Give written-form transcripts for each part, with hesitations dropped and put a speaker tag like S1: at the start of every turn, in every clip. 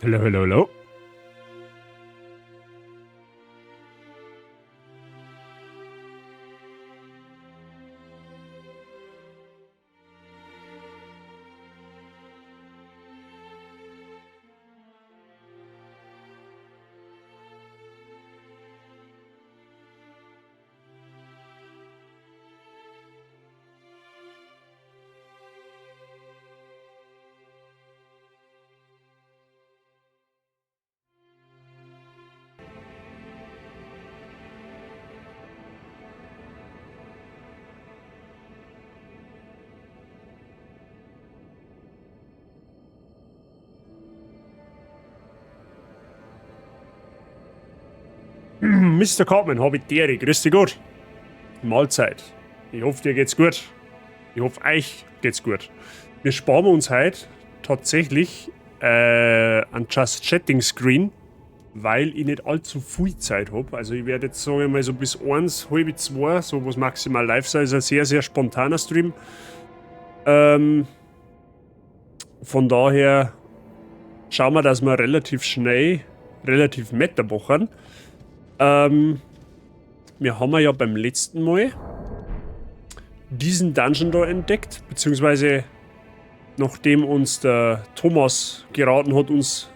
S1: Hello, hello, hello. Mr. Cartman, habe ich dir. Grüß dich Gott. Mahlzeit. Ich hoffe, dir geht's gut. Ich hoffe, euch geht's gut. Wir sparen uns heute tatsächlich einen Just Chatting Screen, weil ich nicht allzu viel Zeit hab. Also ich werde jetzt, sagen wir mal, so bis 1, halb zwei, so was maximal live sein. Ist ein sehr, sehr spontaner Stream. Von daher schauen wir, dass wir relativ schnell, relativ meta machen. Wir haben ja beim letzten Mal diesen Dungeon da entdeckt, beziehungsweise nachdem uns der Thomas geraten hat, uns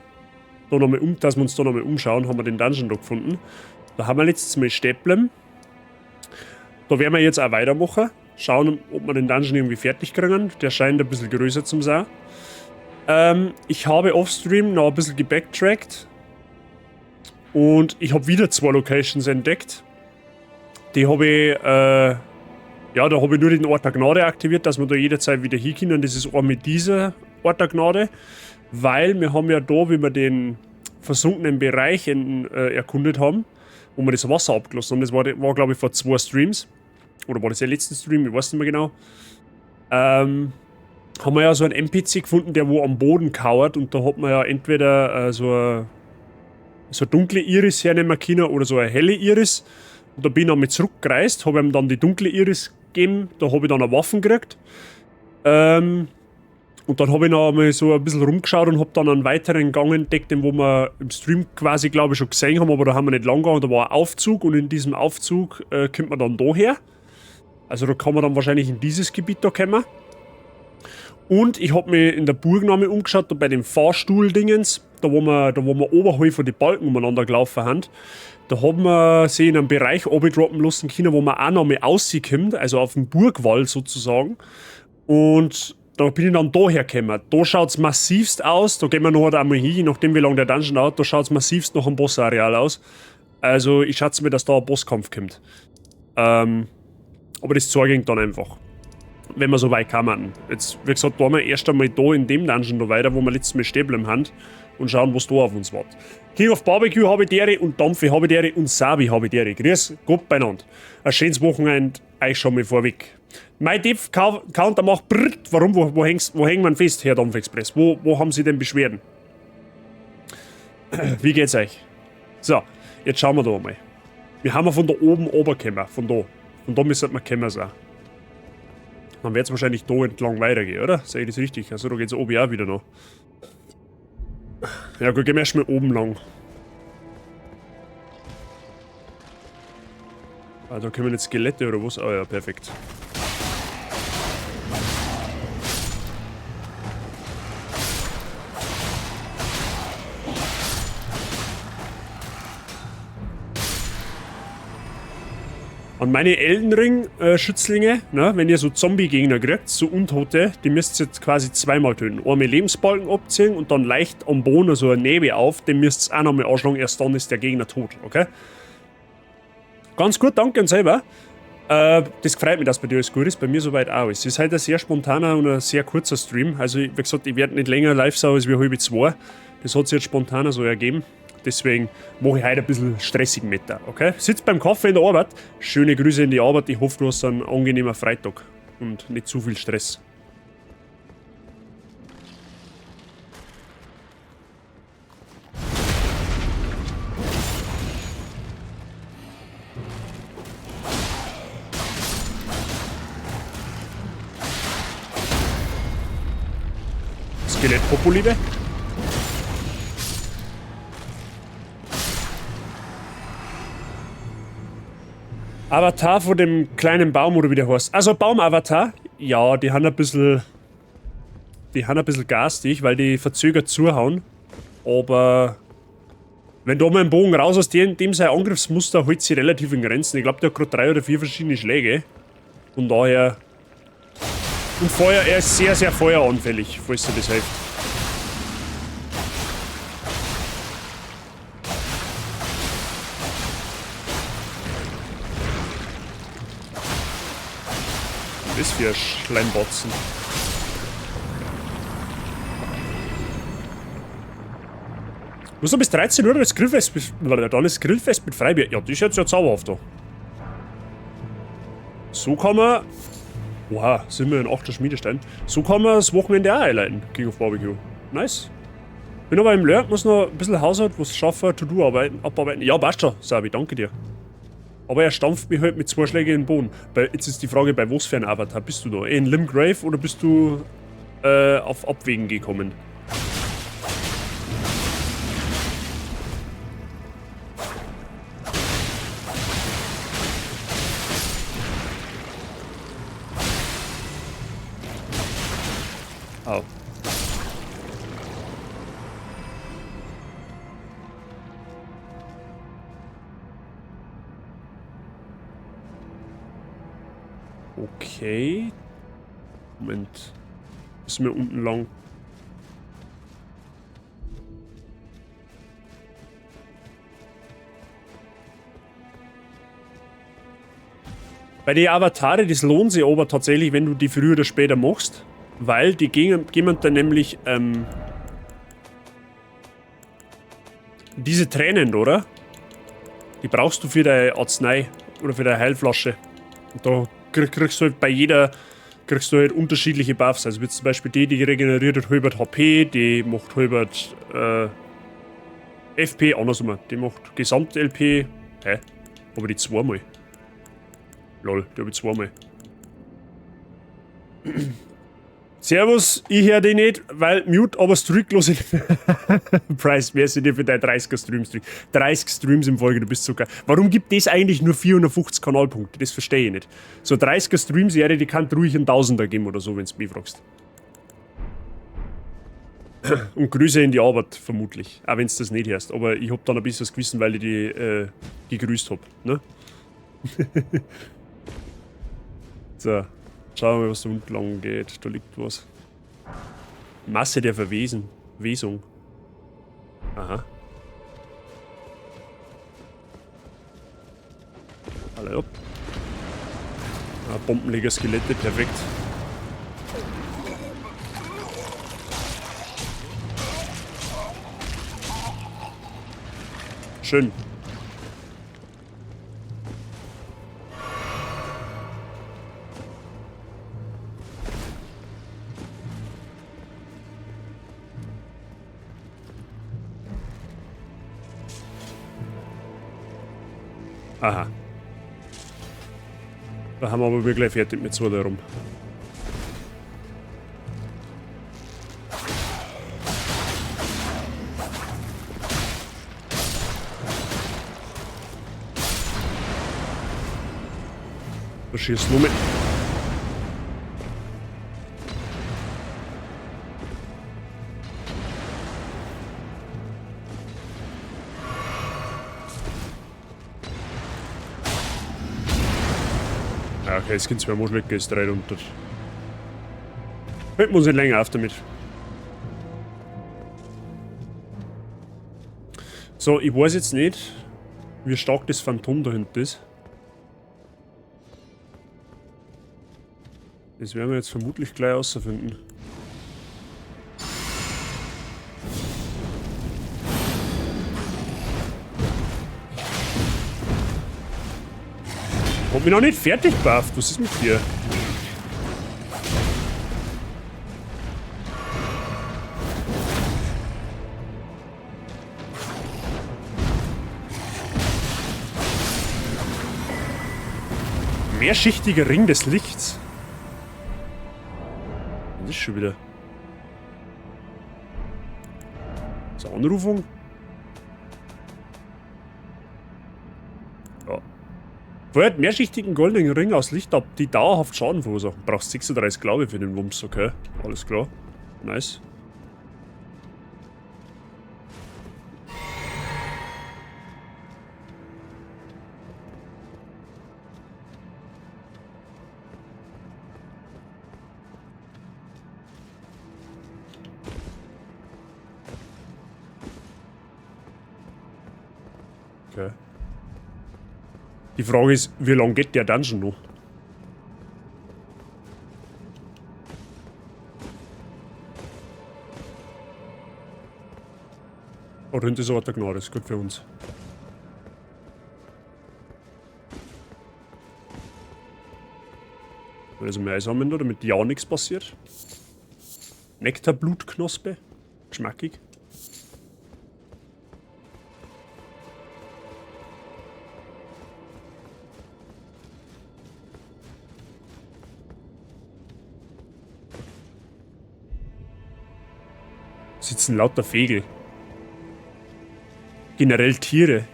S1: da noch mal dass wir uns da nochmal umschauen, haben wir den Dungeon da gefunden. Da haben wir letztes Mal stehen geblieben. Da werden wir jetzt auch weitermachen. Schauen, ob wir den Dungeon irgendwie fertig kriegen. Der scheint ein bisschen größer zu sein. Ich habe offstream noch ein bisschen gebacktrackt. Und ich habe wieder 2 Locations entdeckt. Die habe ich ja, da habe ich nur den Ort der Gnade aktiviert, dass wir da jederzeit wieder hinkommen. Das ist einmal dieser Ort der Gnade, weil wir haben ja da, wie wir den versunkenen Bereich erkundet haben, wo wir das Wasser abgelassen haben. Das war glaube ich, vor 2 Streams. Oder war das der letzte Stream? Ich weiß nicht mehr genau. Haben wir ja so einen NPC gefunden, der wo am Boden kauert. Und da hat man ja entweder so eine dunkle Iris hernehmen können oder so eine helle Iris. Und da bin ich nochmal zurückgereist, hab ihm dann die dunkle Iris gegeben, da hab ich dann eine Waffe gekriegt. Und dann hab ich noch einmal so ein bisschen rumgeschaut und hab dann einen weiteren Gang entdeckt, den wo wir im Stream quasi, glaub ich, schon gesehen haben, aber da haben wir nicht lang gegangen, da war ein Aufzug und in diesem Aufzug kommt man dann da her. Also da kann man dann wahrscheinlich in dieses Gebiet da kommen. Und ich hab mich in der Burg noch einmal umgeschaut, da bei dem Fahrstuhl-Dingens, da wo wir oberhalb von den Balken umeinander gelaufen haben. Da haben wir sie in einem Bereich runterdroppen lassen können, wo man auch noch mal rauskommt, also auf dem Burgwall sozusagen. Und da bin ich dann da hergekommen. Da schaut's massivst aus, da gehen wir noch halt einmal hin, je nachdem wie lange der Dungeon dauert, da schaut's massivst nach einem Bossareal aus. Also ich schätze mir, dass da ein Bosskampf kommt. Aber das zeige ich dann einfach, wenn wir so weit kommen. Jetzt, wie gesagt, waren wir erst einmal da in dem Dungeon da weiter, wo wir letztes Mal stehen geblieben haben und schauen, was da auf uns wartet. King of Barbecue habe ich dere und Dampfe habe ich dere und Sabi habe ich dere. Grüß Gott beieinander. Ein schönes Wochenende euch schon mal vorweg. Mein Dev Counter macht brrrt. Warum? Wo hängt man fest, Herr Dampfexpress? Wo haben Sie denn Beschwerden? Wie geht's euch? So, jetzt schauen wir da mal. Wir haben ja von da oben runtergekommen. Von da. Von da müssen wir gekommen sein. Dann wird's wahrscheinlich da entlang weitergehen, oder? Sehe ich das richtig? Also da geht's oben auch wieder noch. Ja gut, gehen wir erstmal oben lang. Ah, da kommen jetzt Skelette oder was? Ah ja, perfekt. Und meine Elden Ring Schützlinge, ne, wenn ihr so Zombie-Gegner kriegt, so Untote, die müsst ihr jetzt quasi zweimal töten. Einmal Lebensbalken abziehen und dann leicht am Boden so eine Nebel auf, den müsst ihr auch nochmal anschlagen, erst dann ist der Gegner tot, okay? Ganz gut, danke und selber. Das freut mich, dass bei dir alles gut ist, bei mir soweit auch. Es ist halt ein sehr spontaner und ein sehr kurzer Stream. Also, wie gesagt, ich werde nicht länger live sein als wie halb zwei. Das hat sich jetzt spontaner so ergeben. Deswegen mache ich heute ein bisschen stressig mit da, okay? Sitzt beim Kaffee in der Arbeit. Schöne Grüße in die Arbeit. Ich hoffe, du hast einen angenehmen Freitag und nicht zu viel Stress. Skelett-Popoliebe. Avatar von dem kleinen Baum, oder wie der heißt. Also Baum-Avatar, ja, die haben ein bisschen. Die haben ein bisschen garstig, weil die verzögert zuhauen. Aber wenn du mal einen Bogen raus hast, dem sein Angriffsmuster hält sich relativ in Grenzen. Ich glaube, der hat gerade 3 oder 4 verschiedene Schläge. Von daher. Und Feuer, er ist sehr, sehr feueranfällig, falls dir das hilft. Das für Schleimbatzen. Muss noch bis 13 Uhr das Grillfest, dann ist Grillfest mit Freibier. Ja, das ist jetzt ja zauberhaft da. So kann man. Oha, sind wir in 8. Schmiedestein. So kann man das Wochenende auch einleiten. King of Barbecue. Nice. Bin aber im Lurk, muss noch ein bisschen Haushalt, was schaffen, To-Do abarbeiten. Ja, passt schon, Sabi, danke dir. Aber er stampft mich halt mit 2 Schlägen in den Boden. Jetzt ist die Frage, bei was für einem Avatar bist du da? In Limgrave oder bist du auf Abwägen gekommen? Au. Okay. Moment. Müssen wir unten lang. Bei den Avatare, das lohnt sich aber tatsächlich, wenn du die früher oder später machst. Weil die geben dann nämlich diese Tränen, oder? Die brauchst du für deine Arznei oder für deine Heilflasche. Und da kriegst du halt bei jeder kriegst du halt unterschiedliche Buffs. Also wie zum Beispiel die, die regeneriert hat halbert HP, die macht halbert FP, andersrum. Die macht Gesamt-LP. Hä? Aber die zweimal. Lol, die hab ich zweimal. Servus, ich hör dich nicht, weil Mute, aber streaklos. Price, merci dir für deine 30er Streams. 30 Streams im Folge, du bist so geil. Warum gibt das eigentlich nur 450 Kanalpunkte? Das verstehe ich nicht. So 30er Streams-Serie, die kann ruhig einen Tausender geben oder so, wenn du mich fragst. Und Grüße in die Arbeit, vermutlich. Auch wenn du das nicht hörst. Aber ich hab dann ein bisschen das Gewissen, weil ich die gegrüßt hab. Ne? So. Schauen wir mal, was da unten lang geht. Da liegt was. Masse der Verwesen. Wesung. Aha. Alle ab. Ah, Bombenleger-Skelette, perfekt. Schön. Aha. Da haben wir aber wirklich fertig mit zwei da rum. Da schießt nur mit. Okay, jetzt geht's mir weg, ist 300. Hört man uns nicht länger auf damit. So, ich weiß jetzt nicht, wie stark das Phantom da hinten ist. Das werden wir jetzt vermutlich gleich rausfinden. Hab mich noch nicht fertig bufft. Was ist mit dir? Mehrschichtiger Ring des Lichts. Was ist schon wieder? Ist eine Anrufung? Ja. Feuert mehrschichtigen goldenen Ring aus Licht ab, die dauerhaft Schaden verursachen. Brauchst 36 Glaube für den Wumms, okay. Alles klar. Nice. Okay. Die Frage ist, wie lange geht der Dungeon noch? Oh, da hinten ist aber der Gnade, ist gut für uns. Also mehr einsammeln da, damit ja nichts passiert. Nektarblutknospe. Geschmackig. Sitzen lauter Vögel. Generell Tiere.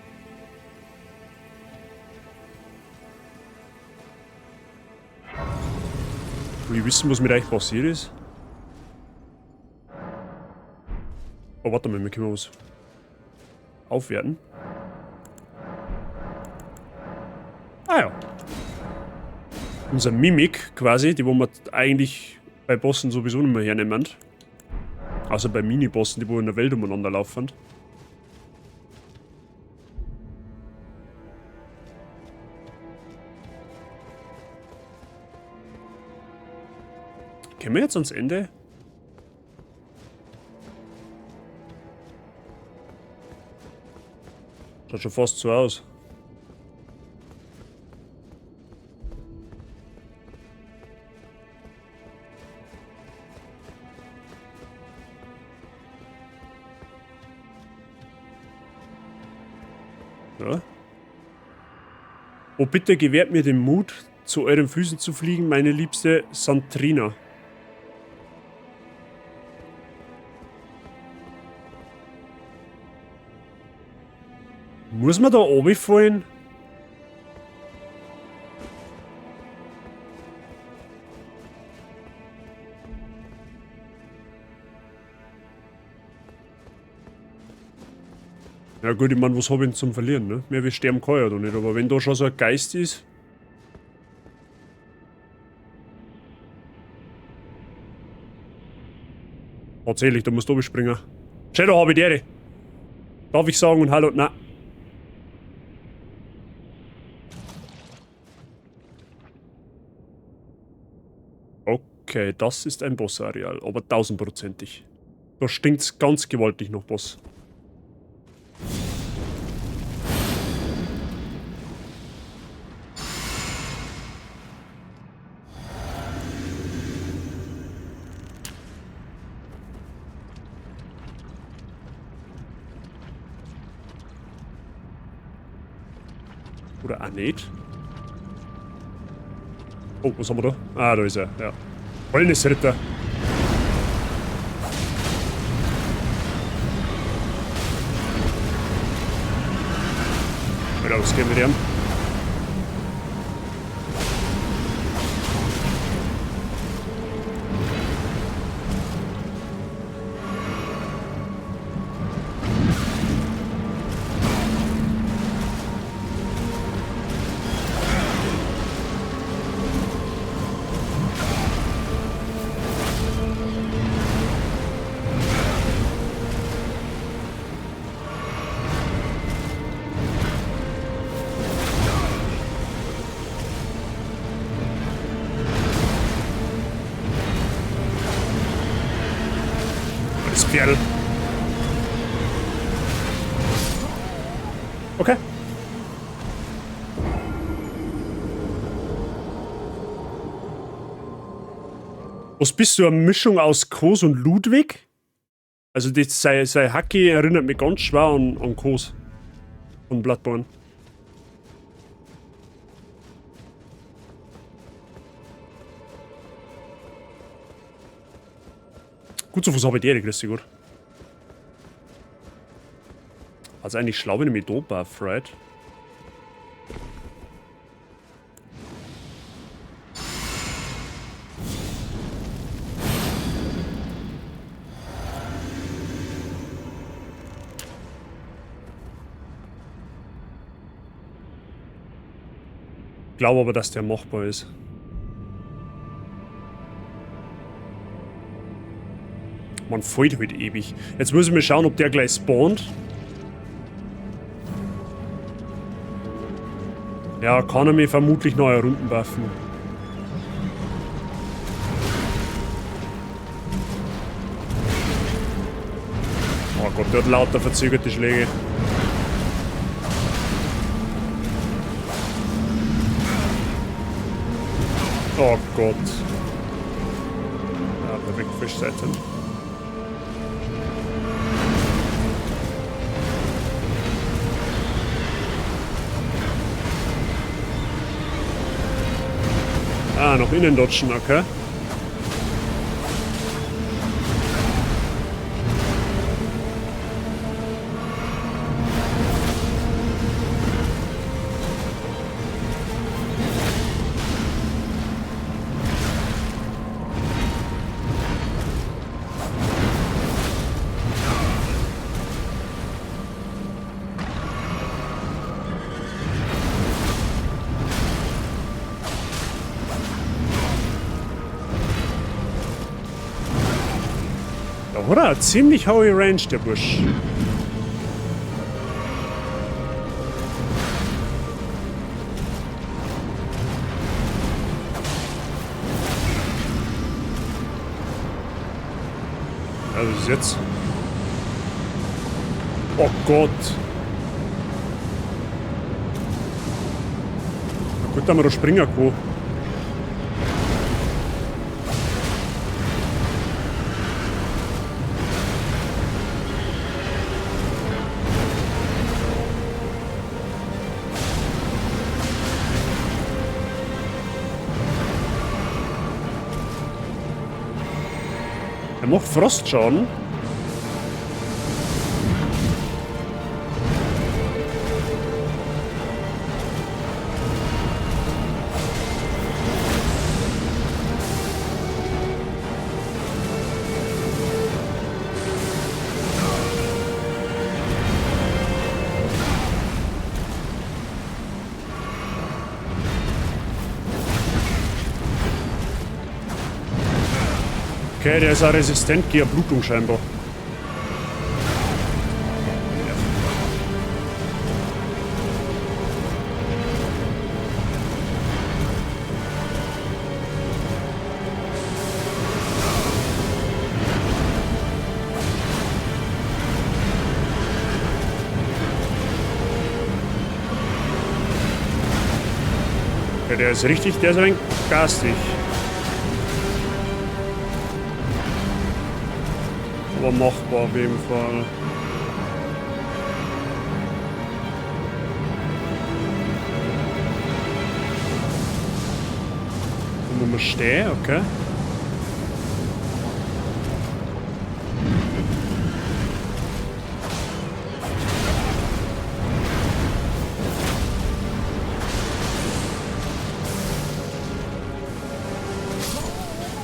S1: Will ich wissen, was mit euch passiert ist? Oh, warte mal, wir können was aufwerten. Ah ja. Unser Mimik quasi, die wo wir eigentlich bei Bossen sowieso nicht mehr hernehmen. Außer bei Mini-Bossen, die wo in der Welt umeinander laufen. Kommen wir jetzt ans Ende? Schaut schon fast so aus. Ja. Oh, bitte gewährt mir den Mut, zu euren Füßen zu fliegen, meine liebste Santrina. Muss man da runterfallen? Ja gut, ich mein, was hab ich denn zum Verlieren, ne? Mehr wie sterben kann ich ja da nicht, aber wenn da schon so ein Geist ist... Tatsächlich, da musst du springen. Shadow habe ich die. Darf ich sagen und hallo? Na. Okay, das ist ein Boss-Areal, aber tausendprozentig. Da stinkt's ganz gewaltig nach Boss. Oder auch nicht. Oh, was haben wir da? Ah, da ist er, ja. Fäulnisritter. Alter, was geht mit ihm? Das Pferdl. Okay. Was bist du, eine Mischung aus Kos und Ludwig? Also das, sein Hacki erinnert mich ganz schwer an Kos von Bloodborne. Gut, so was habe ich dir, grüß dich gut. Also eigentlich schlau, wenn ich mich da buff, right? Glaube aber, dass der machbar ist. Man fällt halt ewig. Jetzt müssen wir schauen, ob der gleich spawnt. Ja, kann er mir vermutlich neue Runden buffen. Oh Gott, der hat lauter verzögerte Schläge. Oh Gott. Ja, perfekt, Fischseiten. Ah, noch innen dodgen, okay. Oder? Ziemlich hohe Range, der Busch. Also ist jetzt. Oh Gott. Na gut, da haben wir da springen kann. Er macht Frostschaden. Okay, der ist auch resistent gegen Blutung scheinbar. Okay, der ist richtig, der ist ein wenig garstig. Aber machbar auf jeden Fall. Da muss man stehen, okay.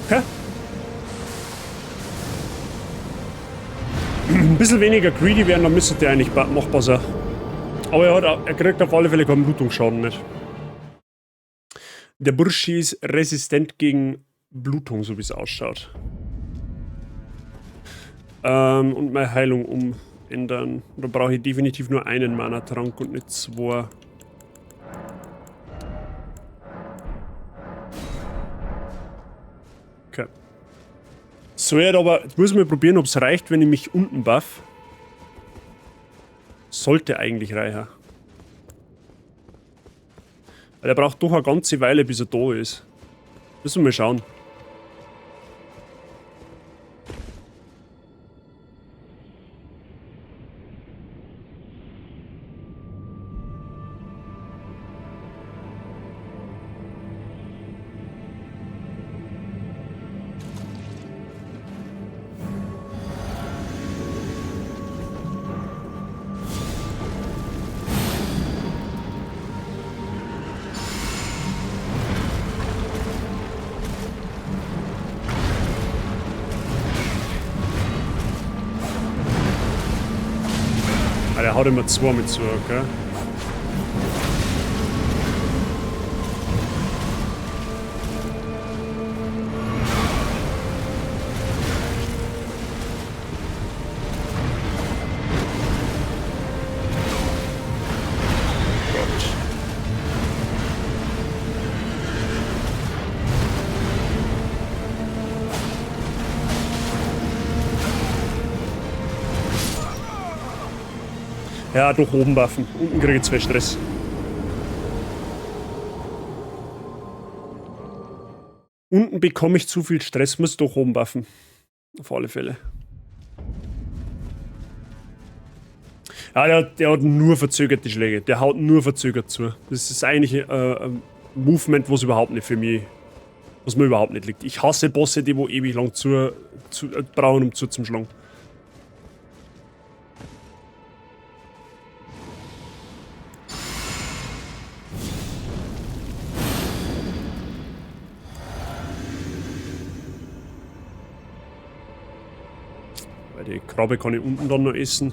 S1: Okay. Ein bisschen weniger greedy werden, dann müsste der eigentlich machbar sein. Aber er kriegt auf alle Fälle keinen Blutungsschaden nicht. Der Burschi ist resistent gegen Blutung, so wie es ausschaut. Und meine Heilung umändern. Da brauche ich definitiv nur einen Mana-Trank und nicht zwei. Okay. So, ja, aber jetzt müssen wir probieren, ob es reicht, wenn ich mich unten buff. Sollte eigentlich reichen. Weil er braucht doch eine ganze Weile, bis er da ist. Müssen wir mal schauen. Der haut immer zwei mit zu, okay? Ja, doch oben waffen. Unten kriege ich zwei Stress. Unten bekomme ich zu viel Stress, muss doch oben waffen. Auf alle Fälle. Ja, der hat nur verzögerte Schläge. Der haut nur verzögert zu. Das ist eigentlich ein Movement, was überhaupt nicht für mich, was mir überhaupt nicht liegt. Ich hasse Bosse, die wo ewig lang zu brauchen, um zuzuschlagen. Weil die Krabbe kann ich unten dann noch essen.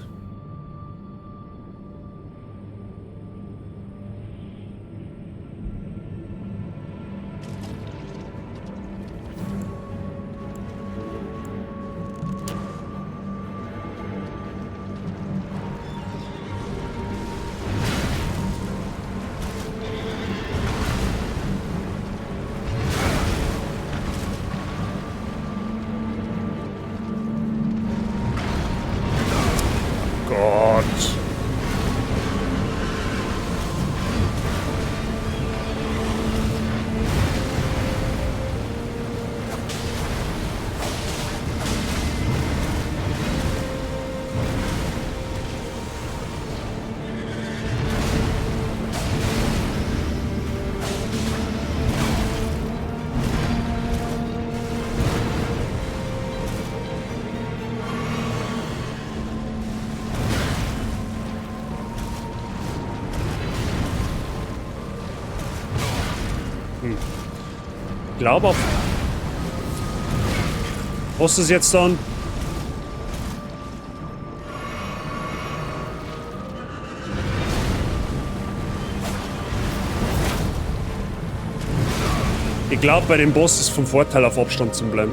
S1: Ich glaube auf. Was ist jetzt dann? Ich glaube, bei dem Boss ist vom Vorteil, auf Abstand zu bleiben.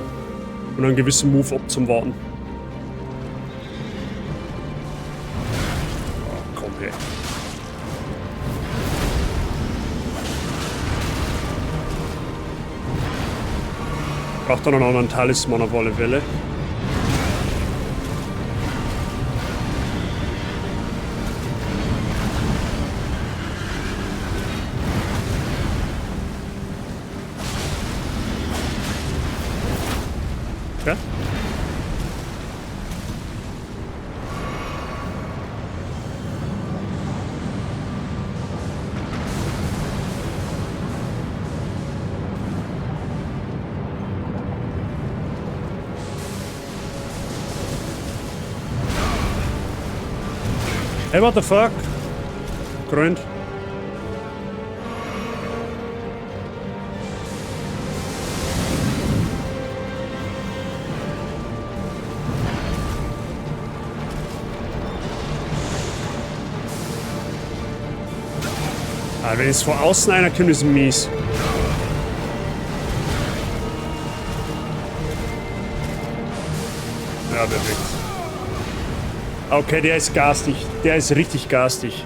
S1: Und einen gewissen Move abzuwarten. Oh, komm her. Braucht dann noch einen anderen Talisman auf alle Fälle. Okay. Hey, what the fuck? Gründ. Ah, wenn es von außen einer kommt, ist mies. Ja, perfekt. Okay, der ist garstig. Der ist richtig garstig.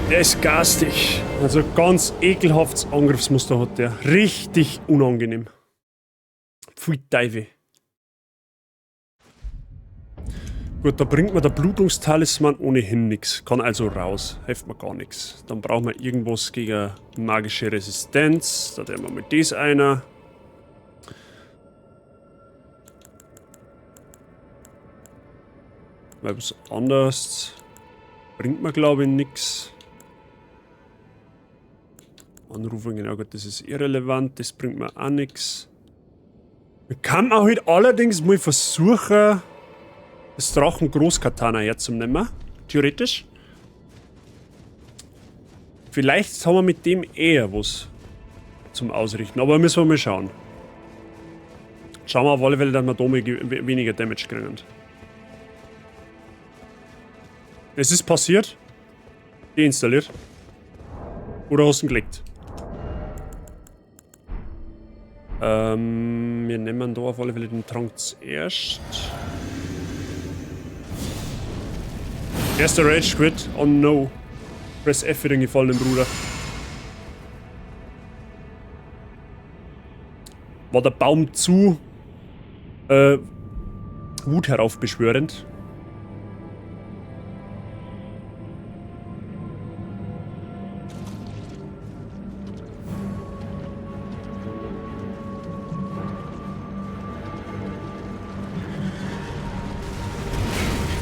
S1: Der ist garstig. Also ganz ekelhaftes Angriffsmuster hat der. Richtig unangenehm. Pfui Teufel. Gut, da bringt mir der Blutungstalisman ohnehin nix. Kann also raus. Hilft mir gar nix. Dann brauchen wir irgendwas gegen magische Resistenz. Da nehmen wir mit das einer. Weil was anderes bringt mir, glaube ich, nix. Anrufen, genau, gut, das ist irrelevant, das bringt mir auch nix. Man kann auch halt allerdings mal versuchen, das Drachen-Großkatana herzunehmen. Theoretisch. Vielleicht haben wir mit dem eher was zum Ausrichten, aber müssen wir mal schauen. Schauen wir auf alle Fälle, dass wir da mal weniger Damage kriegen. Es ist passiert. Deinstalliert. Oder hast du ihn gelegt? Wir nehmen da auf alle Fälle den Trank zuerst. Erster Rage Quit. Oh no. Press F für den gefallenen Bruder. War der Baum zu Wut heraufbeschwörend?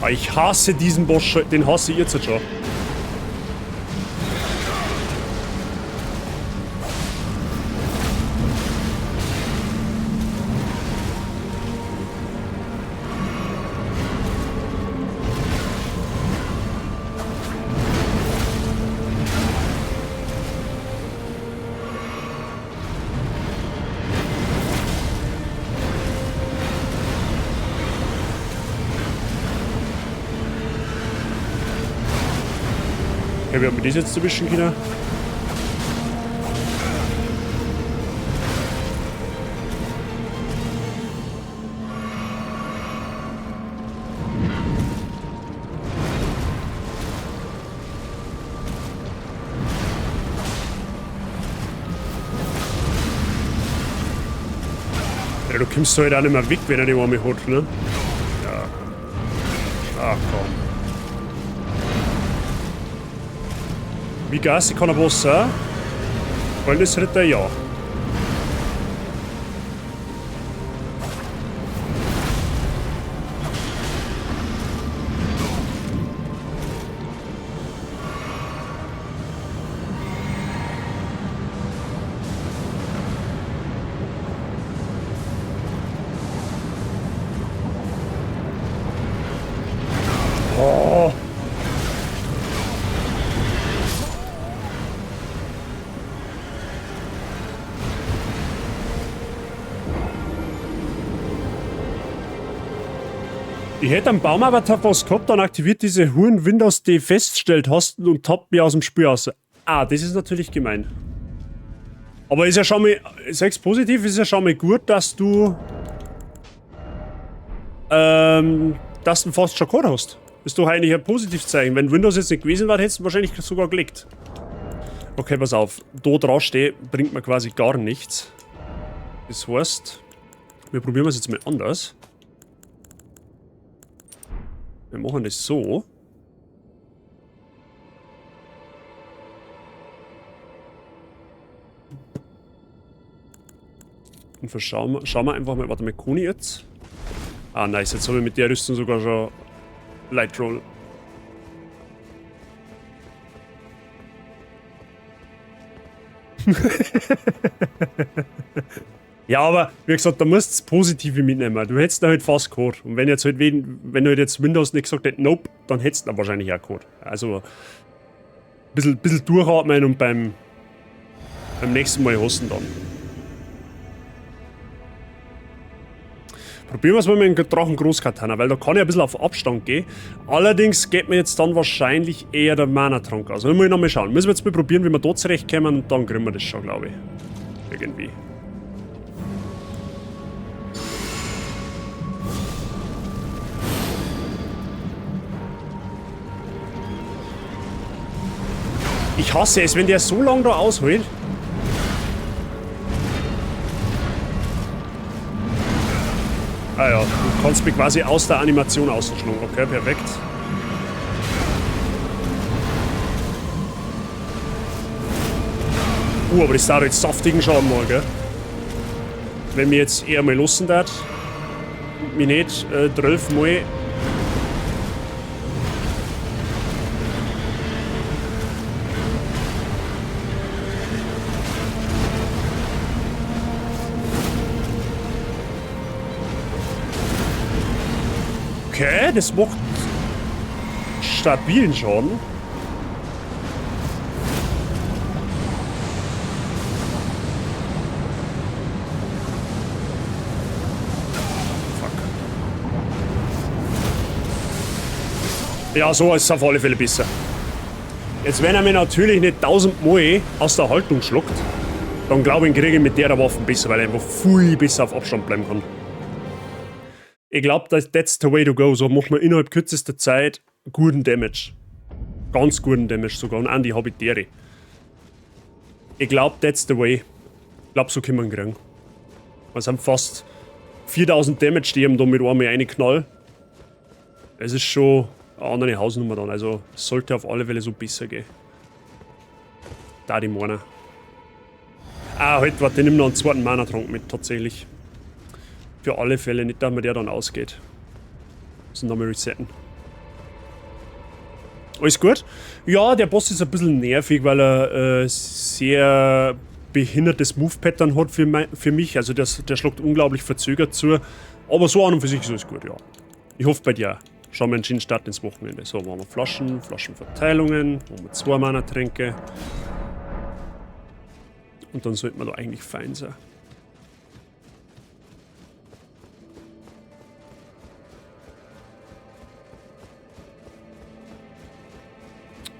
S1: Ah, ich hasse diesen Boss schon, den hasse ich jetzt schon. Okay, wie haben wir das jetzt erwischen können? Ja, du kommst halt auch nicht mehr weg, wenn er die einmal hat, ne? Ja. Ach komm. Wie gassig kann der Boss sein? Freundesritter, ja. Oh. Ich hätte am Baumavatar was gehabt, dann aktiviert diese Huren Windows D Feststelltasten und tappt mir aus dem Spiel aus. Ah, das ist natürlich gemein. Aber ist ja schon mal, sag's positiv, ist ja schon mal gut, dass du fast schon gehabt hast. Ist doch eigentlich ein positives Zeichen. Wenn Windows jetzt nicht gewesen wäre, hättest du wahrscheinlich sogar gelegt. Okay, pass auf. Da dran stehen, bringt mir quasi gar nichts. Das heißt, wir probieren es jetzt mal anders. Wir machen das so. Und schauen wir einfach mal. Warte mal, Koni jetzt. Ah, nice. Jetzt habe ich mit der Rüstung sogar schon Light Roll. Ja, aber wie gesagt, da musst du das Positive mitnehmen. Du hättest da halt fast gehabt. Und wenn jetzt halt wenn halt jetzt Windows nicht gesagt hätte, nope, dann hättest du da wahrscheinlich auch gehabt. Also ein bisschen durchatmen und beim nächsten Mal hosten dann. Probieren wir es mal mit dem Drachen Großkatana, weil da kann ich ein bisschen auf Abstand gehen. Allerdings geht mir jetzt dann wahrscheinlich eher der Mana-Trank aus. Da muss ich nochmal schauen. Müssen wir jetzt mal probieren, wie wir da zurechtkommen und dann kriegen wir das schon, glaube ich. Irgendwie. Ich hasse es, wenn der so lange da aushält. Ah ja, du kannst mich quasi aus der Animation ausschlagen. Okay, perfekt. Aber das dauert jetzt saftigen Schaden mal, gell? Wenn mir jetzt eher mal lassen darf, mich nicht 12 Mal. Okay, das macht stabilen Schaden. Fuck. Ja, so ist es auf alle Fälle besser. Jetzt, wenn er mir natürlich nicht 1000 Mal aus der Haltung schluckt, dann glaube ich, kriege ich mit der Waffe besser, weil er einfach viel besser auf Abstand bleiben kann. Ich glaub, that's the way to go. So macht man innerhalb kürzester Zeit guten Damage. Ganz guten Damage sogar. Und an die Habitäre. Ich glaub, that's the way. Ich glaub, so können wir ihn kriegen. Es sind fast 4000 Damage, die ihm da mit einmal reinknallen. Es ist schon eine andere Hausnummer dann. Also es sollte auf alle Fälle so besser gehen. Da die Mana. Ah, halt, warte, ich nehme noch einen zweiten Mana-Trank mit, tatsächlich. Für alle Fälle, nicht, dass mir der dann ausgeht. Müssen nochmal resetten. Alles gut? Ja, der Boss ist ein bisschen nervig, weil er sehr behindertes Move-Pattern hat für mich. Also der schlagt unglaublich verzögert zu. Aber so an und für sich ist alles gut, ja. Ich hoffe bei dir. Schauen wir einen schönen Start ins Wochenende. So, machen wir Flaschen, Flaschenverteilungen, machen wir 2 Mana-Tränke. Und dann sollte man da eigentlich fein sein.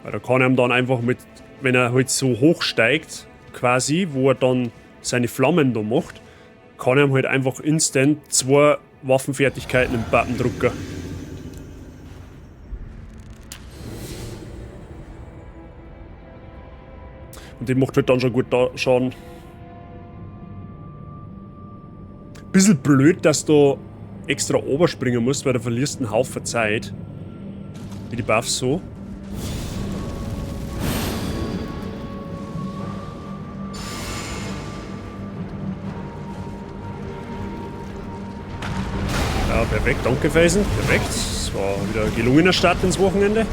S1: Weil da kann er ihm dann einfach mit, wenn er halt so hoch steigt, quasi, wo er dann seine Flammen da macht, kann er ihm halt einfach instant 2 Waffenfertigkeiten im Button drücken. Und die macht halt dann schon gut da Schaden. Bisschen blöd, dass du extra oberspringen musst, weil du verlierst einen Haufen Zeit. Wie die Buffs so. Ja, perfekt, danke Felsen. Perfekt. Das war wieder ein gelungener Start ins Wochenende.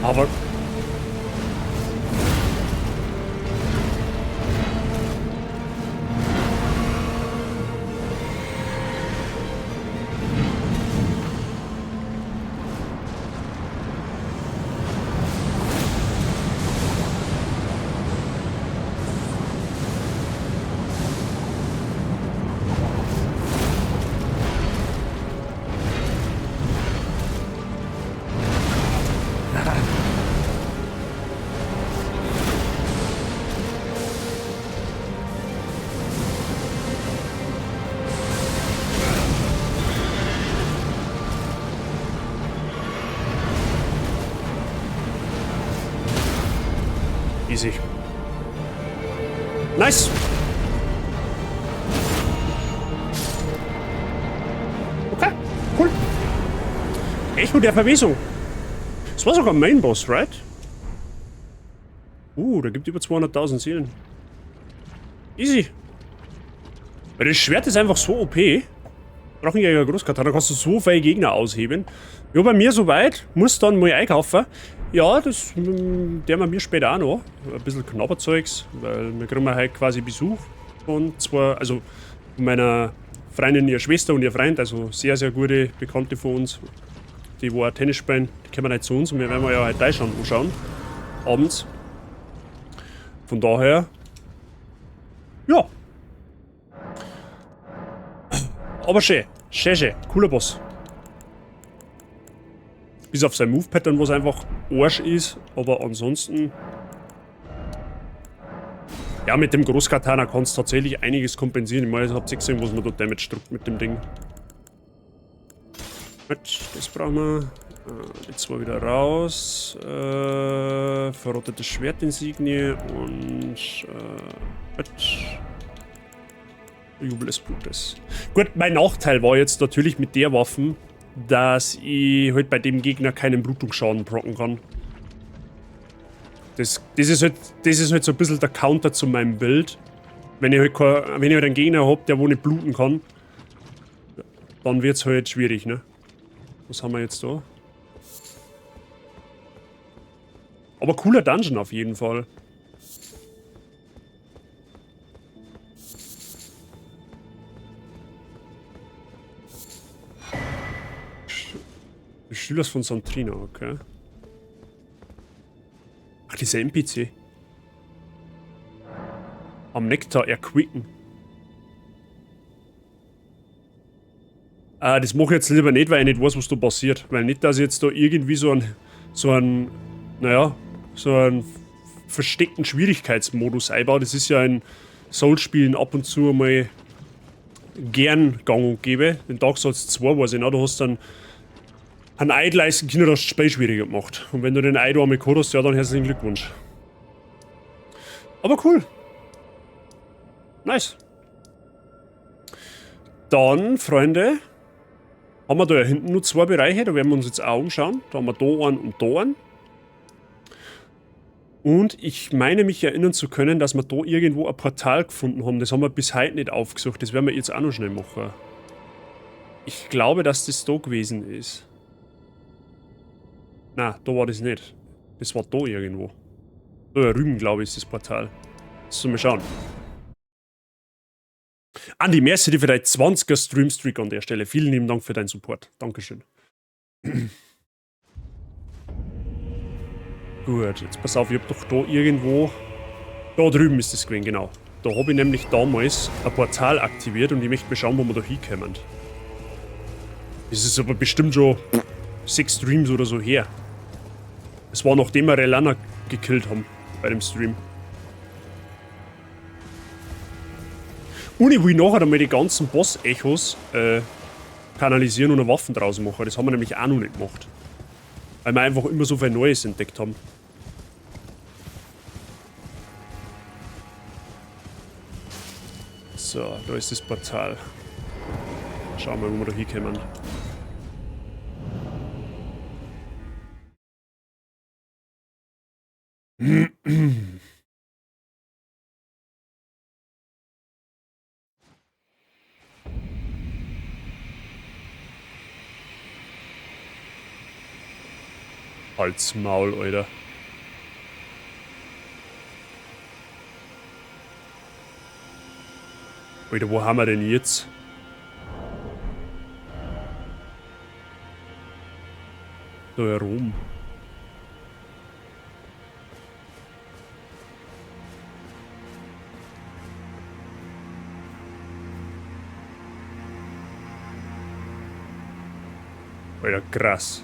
S1: Aber easy. Nice! Okay, cool. Echo der Verwesung. Das war sogar Main Boss, right? Da gibt über 200.000 Seelen. Easy. Weil das Schwert ist einfach so OP. Drachenjäger Großkatana, da kannst du so viele Gegner ausheben. Ja, bei mir soweit. Muss dann mal einkaufen. Ja, das der wir mir später auch noch. Ein bisschen Knabberzeugs, weil wir kriegen heute quasi Besuch von zwei, also von meiner Freundin, ihrer Schwester und ihr Freund, also sehr, sehr gute Bekannte von uns, die wo auch Tennis spielen, die kommen heute zu uns und wir werden ja heute Deutschland anschauen. Abends. Von daher, ja. Aber schön, schön, schön, cooler Boss. Bis auf sein Move-Pattern, was einfach Arsch ist, aber ansonsten... Ja, mit dem Großkatana kannst du tatsächlich einiges kompensieren. Ich meine, ihr habt gesehen, was man da Damage drückt mit dem Ding. Gut, das brauchen wir. Die zwei wieder raus. Verrottetes Schwertinsignie und... Gut. Jubel des Blutes. Gut, mein Nachteil war jetzt natürlich mit der Waffe, dass ich halt bei dem Gegner keinen Blutungsschaden procken kann. Das ist halt so ein bisschen der Counter zu meinem Build. Wenn ich halt kein, wenn ich halt einen Gegner hab, der wo nicht bluten kann, dann wird's halt schwierig, ne? Was haben wir jetzt da? Aber cooler Dungeon auf jeden Fall. Schülers von Santrina, okay. Ach, dieser NPC. Am Nektar erquicken. Das mach ich jetzt lieber nicht, weil ich nicht weiß, was da passiert. Weil nicht, dass ich jetzt da irgendwie so einen versteckten Schwierigkeitsmodus einbaue. Das ist ja in Souls-Spielen ab und zu mal gern gang und gäbe. In Dark Souls 2 weiß ich noch, da hast du dann einen Eid leisten können, dass du das Spiel schwieriger gemacht. Und wenn du den Eid einmal gehabt hast, ja, dann herzlichen Glückwunsch. Aber cool. Nice. Dann, Freunde, haben wir da ja hinten nur zwei Bereiche, da werden wir uns jetzt auch umschauen. Da haben wir da einen und da einen. Und ich meine mich erinnern zu können, dass wir da irgendwo ein Portal gefunden haben. Das haben wir bis heute nicht aufgesucht. Das werden wir jetzt auch noch schnell machen. Ich glaube, dass das da gewesen ist. Na, da war das nicht. Das war da irgendwo. Da drüben, glaube ich, ist das Portal. So, mal schauen. Andi, merci dir für dein 20er Streamstreak an der Stelle. Vielen lieben Dank für deinen Support. Dankeschön. Gut, jetzt pass auf, ich hab doch da irgendwo... Da drüben ist das gewesen, genau. Da hab ich nämlich damals ein Portal aktiviert und ich möchte mal schauen, wo wir da hinkommen. Das ist aber bestimmt schon 6 Streams oder so her. Es war nachdem wir Rellana gekillt haben bei dem Stream. Und ich will nachher einmal die ganzen Boss-Echos kanalisieren und Waffen draus machen. Das haben wir nämlich auch noch nicht gemacht. Weil wir einfach immer so viel Neues entdeckt haben. So, da ist das Portal. Schauen wir mal, wo wir da hinkommen. Halt's Maul, Alter. Alter, wo haben wir denn jetzt? Da herum. Alter, krass.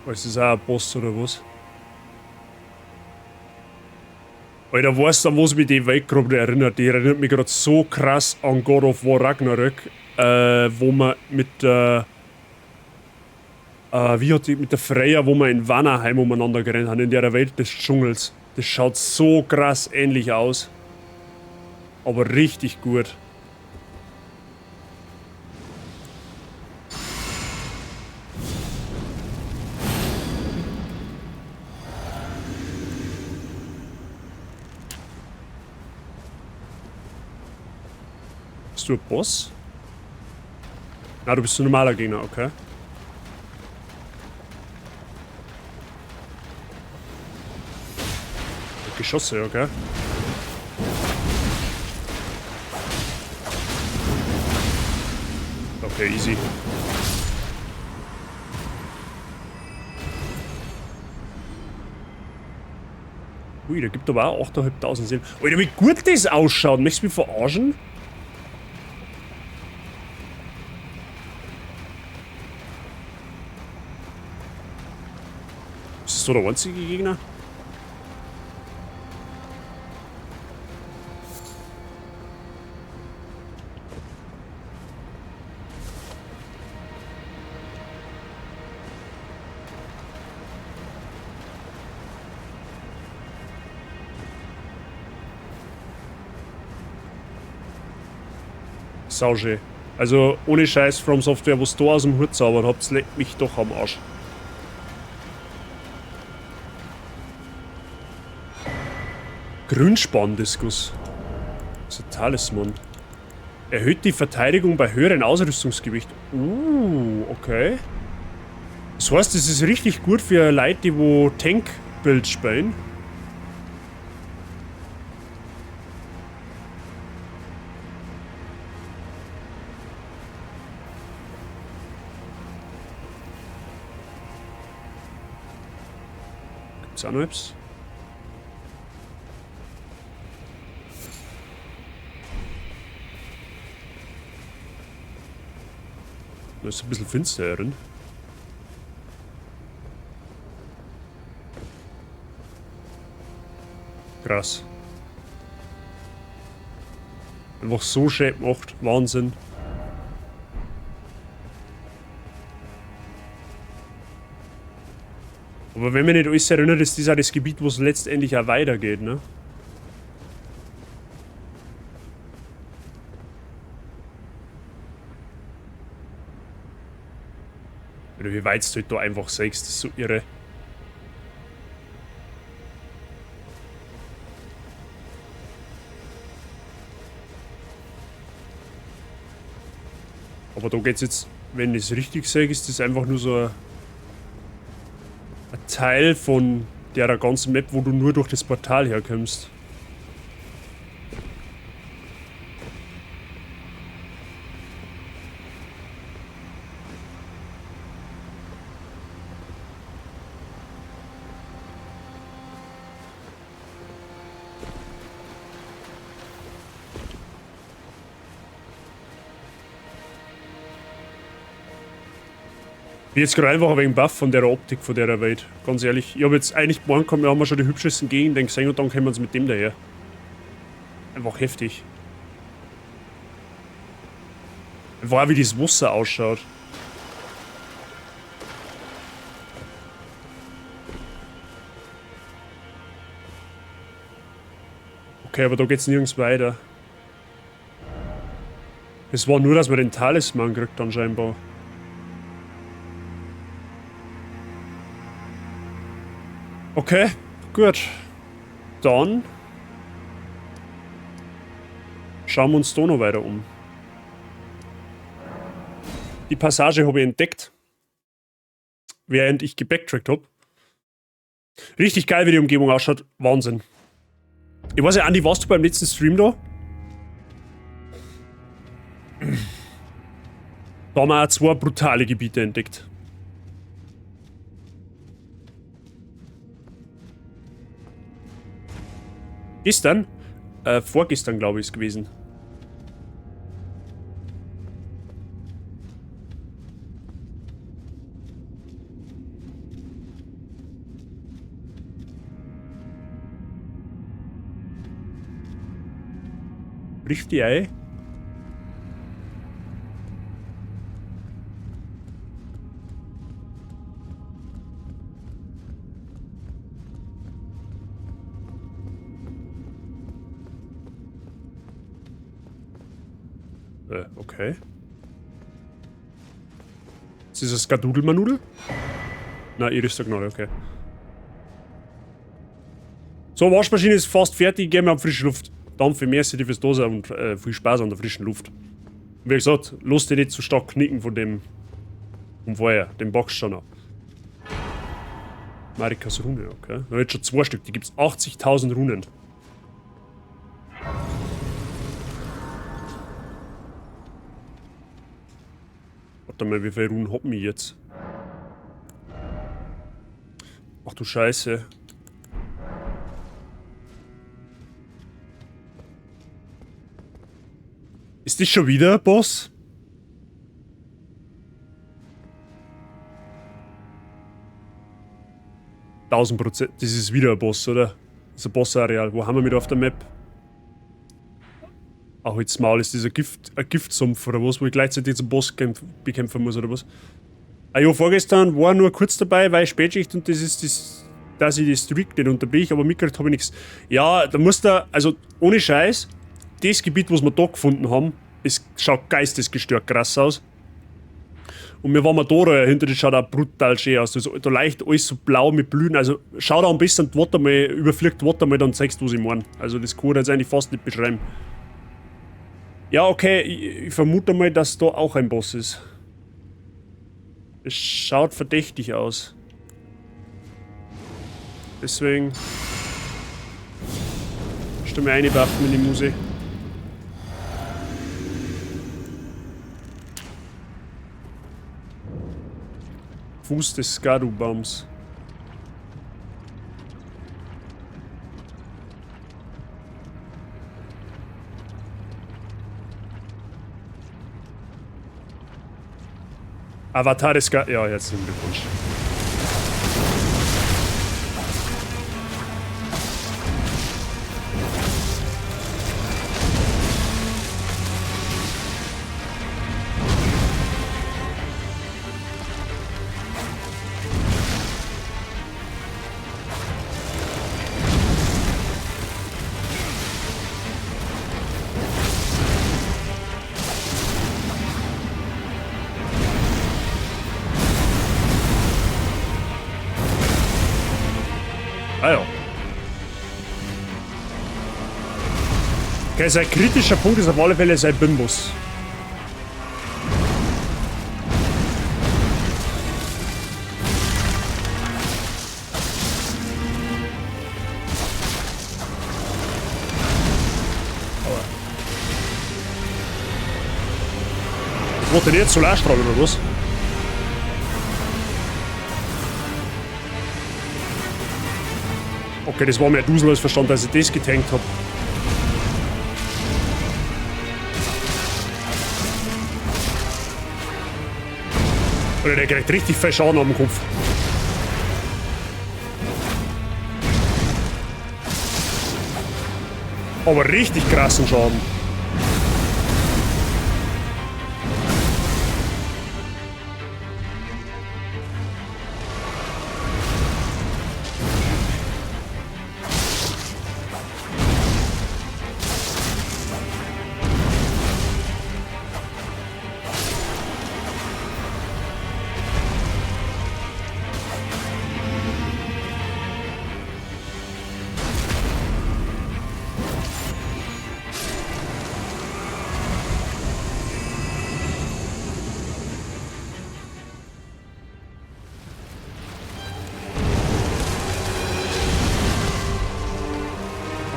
S1: Ist das auch ein Boss oder was? Alter, weißt du, an was mich die Welt gerade erinnert? Die erinnert mich gerade so krass an God of War Ragnarök, wo man mit der... wie hat die, mit der Freya, wo wir in Vanaheim umeinander gerannt haben, in der Welt des Dschungels. Das schaut so krass ähnlich aus. Aber richtig gut. Bist du ein Boss? Na, du bist ein normaler Gegner, okay. Geschosse, okay. Okay, easy. Ui, der gibt aber auch 8.500 Seelen. Alter, wie gut das ausschaut. Möchtest du mich verarschen? Ist das so der einzige Gegner? Sauschön. Also ohne Scheiß From Software, was da aus dem Hut zaubern habt, leckt mich doch am Arsch. Grünspan-Diskus. Das ist ein Talisman. Erhöht die Verteidigung bei höherem Ausrüstungsgewicht. Okay. Das heißt, das ist richtig gut für Leute, die wo Tank-Build spielen. Gibt's auch noch etwas? Da ist ein bisschen finster drin. Krass. Einfach so schön gemacht. Wahnsinn. Aber wenn mich nicht alles erinnert, ist das auch das Gebiet, wo es letztendlich auch weitergeht, ne? Oder wie weit du halt da einfach siehst, das ist so irre. Aber da geht's jetzt, wenn ich es richtig sehe, ist das einfach nur so ein Teil von der ganzen Map, wo du nur durch das Portal herkommst. Bin jetzt gerade einfach ein wenig baff von der Optik von der Welt. Ganz ehrlich, ich hab jetzt eigentlich gemeint, wir haben schon die hübschesten Gegenden gesehen und dann kommen wir uns mit dem daher. Einfach heftig. Einfach auch, wie das Wasser ausschaut. Okay, aber da geht's nirgends weiter. Es war nur, dass man den Talisman kriegt dann scheinbar. Okay, gut. Dann schauen wir uns da noch weiter um. Die Passage habe ich entdeckt, während ich gebacktrackt hab. Richtig geil, wie die Umgebung ausschaut. Wahnsinn. Ich weiß ja, Andi, warst du beim letzten Stream da? Da haben wir auch zwei brutale Gebiete entdeckt. Gestern? Vorgestern, glaube ich, ist gewesen. Bricht die Ei? Okay. Ist das ein Skadudelmanudel? Na, Iris sagt noch, okay. So, Waschmaschine ist fast fertig, gehen wir an frische Luft. Dann für mehr City fürs Dose und viel Spaß an der frischen Luft. Und wie gesagt, lass dich nicht zu stark knicken von dem vom Feuer, dem boxst schon noch. Marikas Rune, okay. Da jetzt schon 2 Stück, die gibt's 80.000 Runen. Warte mal, wie viele Runen hab ich jetzt? Ach du Scheiße. Ist das schon wieder, Boss? 1000%. Das ist wieder ein Boss, oder? Das ist ein Boss-Areal. Wo haben wir mit auf der Map? Ach, jetzt Maul, ist dieser ein Giftsumpf oder was, wo ich gleichzeitig zum Boss bekämpfen muss oder was? Ah ja, vorgestern war nur kurz dabei, weil Spätschicht und das ist das, dass ich die Streak nicht unterbrich, aber mitgekriegt habe ich nichts. Ja, da muss da, also ohne Scheiß, das Gebiet, was wir da gefunden haben, es schaut geistesgestört krass aus. Und wir waren mal da, da hinter, das schaut auch brutal schön aus. Das, da leicht alles so blau mit Blühen. Also schau da am besten die Watte mal, überfliegt die Watte mal, dann zeigst du, was ich meine. Also das kann ich jetzt eigentlich fast nicht beschreiben. Ja, okay, ich vermute mal, dass da auch ein Boss ist. Es schaut verdächtig aus. Deswegen stimme eine Waffen in die Muse. Fuß des Skadu-Baums. Avatar des Ska-, ja, herzlichen Glückwunsch. Ah ja. Okay, sein kritischer Punkt ist auf alle Fälle sein Bimbus. Was wollt ihr jetzt? Solarstrahl oder was? Okay, das war mir Dusel als Verstand, dass ich das getankt habe. Oder der kriegt richtig viel Schaden am Kopf. Aber richtig krassen Schaden.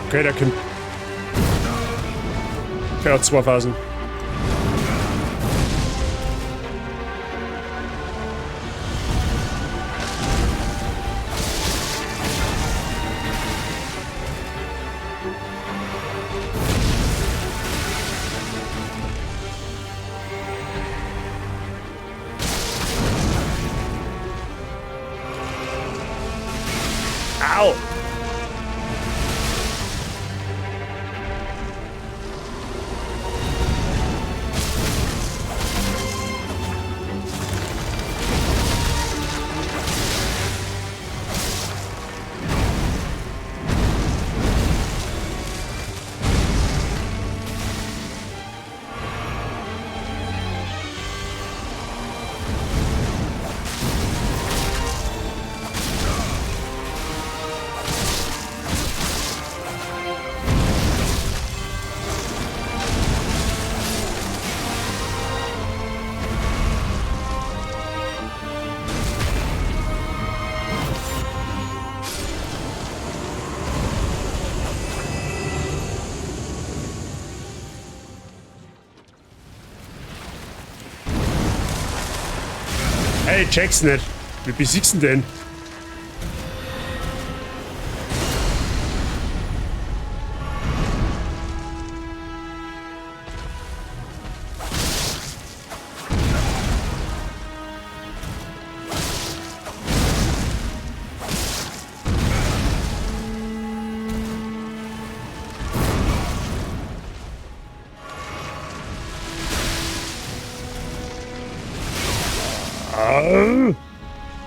S1: Okay, der kommt. Der hat 2 Phasen. Au! Hey, check's nicht. Wie besiegst du denn?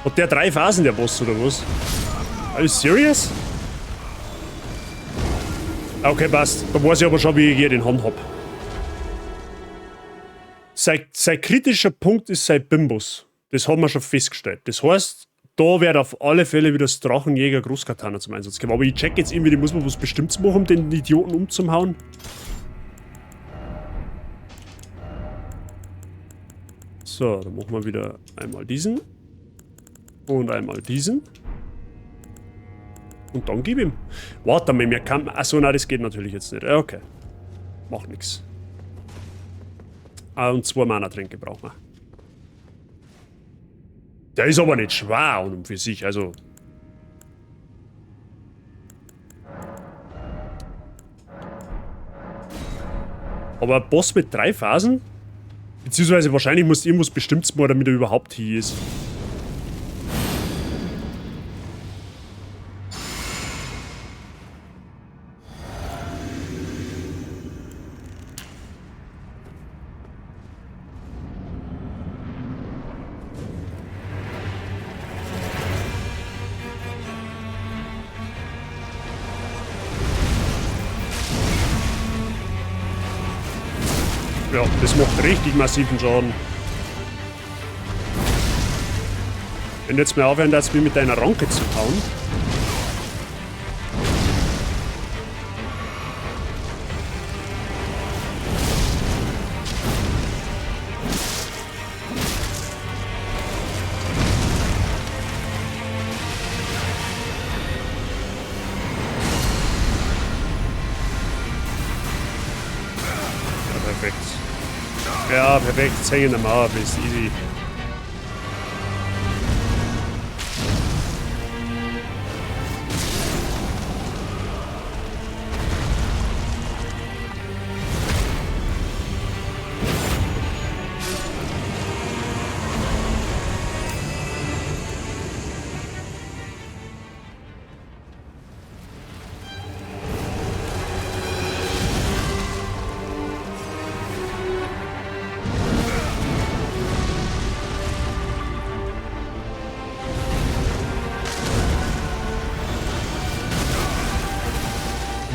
S1: Hat der 3 Phasen, der Boss, oder was? Are you serious? Okay, passt. Da weiß ich aber schon, wie ich hier den Hand hab. Sein kritischer Punkt ist sein Bimbus. Das haben wir schon festgestellt. Das heißt, da wird auf alle Fälle wieder das Drachenjäger Großkatana zum Einsatz kommen. Aber ich check jetzt irgendwie, die muss man was Bestimmtes machen, um den Idioten umzuhauen. So, dann machen wir wieder einmal diesen. Und einmal diesen. Und dann gib ihm. Warte mal, mir kann... Achso, nein, das geht natürlich jetzt nicht. Okay. Macht nix. Ah, und 2 Mana-Tränke brauchen wir. Der ist aber nicht schwer und für sich, also... Aber ein Boss mit 3 Phasen? Beziehungsweise wahrscheinlich muss irgendwas Bestimmtes machen, damit er überhaupt hier ist. Ja, das macht richtig massiven Schaden. Wenn du jetzt mal aufhören darfst, mich mit deiner Ranke zu hauen. Ja, perfekt. Jetzt hängen in der Mauer fest. Easy.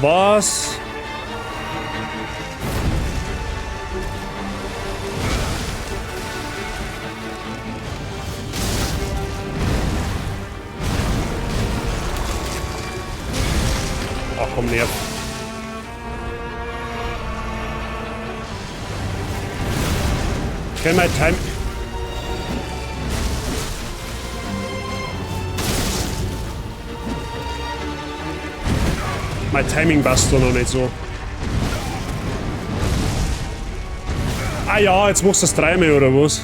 S1: Was? Ach komm, nerv. Can my time... Mein Timing passt da noch nicht so. Ah ja, jetzt machst du das dreimal oder was?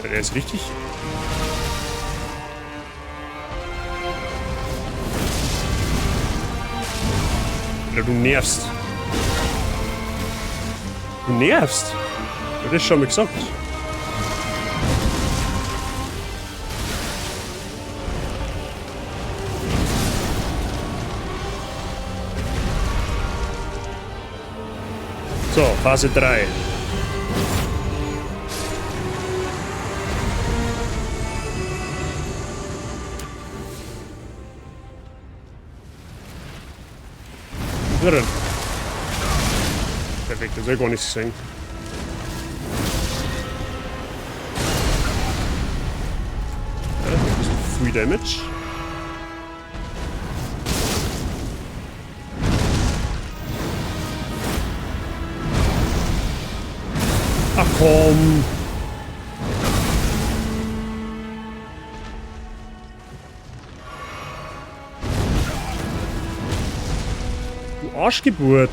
S1: Der ist richtig. Alter, du nervst. Du nervst. Ich hab das schon mal gesagt. So, Phase 3. Drin. Perfekt, das hab ich gar nichts gesehen. Ja, ein bisschen Free Damage. Ach komm! Du Arschgeburt!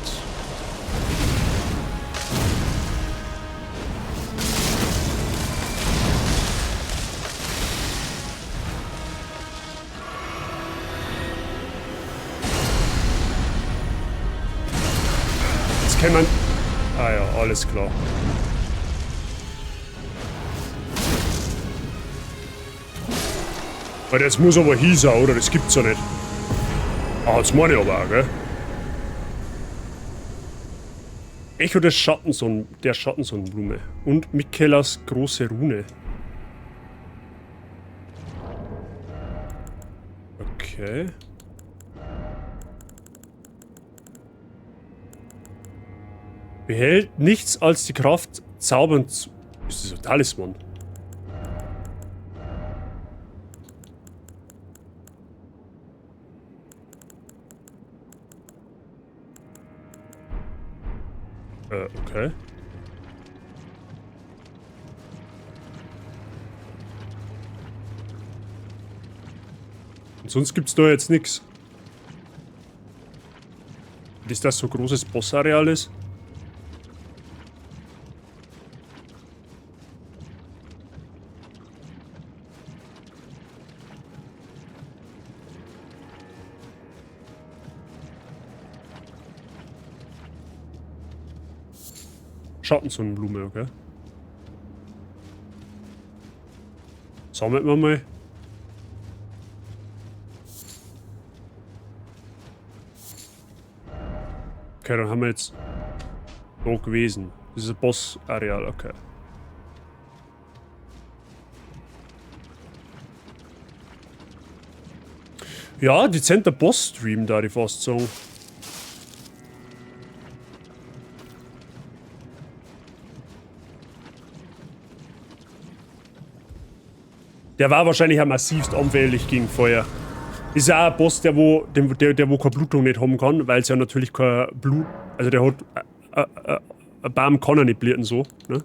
S1: Jetzt kann man... Ah ja, alles klar. Weil das muss aber hier sein, oder? Das gibt's ja nicht. Ah, das meine ich aber auch, gell? Echo des Schattensonnen, der Schattensonnenblume. Und Miquellas große Rune. Okay. Behält nichts als die Kraft, zaubern zu... Ist das ein Talisman? Okay. Und sonst gibt's da jetzt nix. Ist das so großes Bossareal ist? Schattensonnenblume, okay. Sammeln wir mal. Okay, dann haben wir jetzt da gewesen. Das ist ein Boss-Areal, okay. Ja, dezenter Boss-Stream, da ich fast sagen. Der war wahrscheinlich auch massivst anfällig gegen Feuer. Ist ja auch ein Boss, der wo keine Blutung nicht haben kann, weil es ja natürlich kein Blut... Also der hat... Ein Baum kann er nicht bluten so, ne?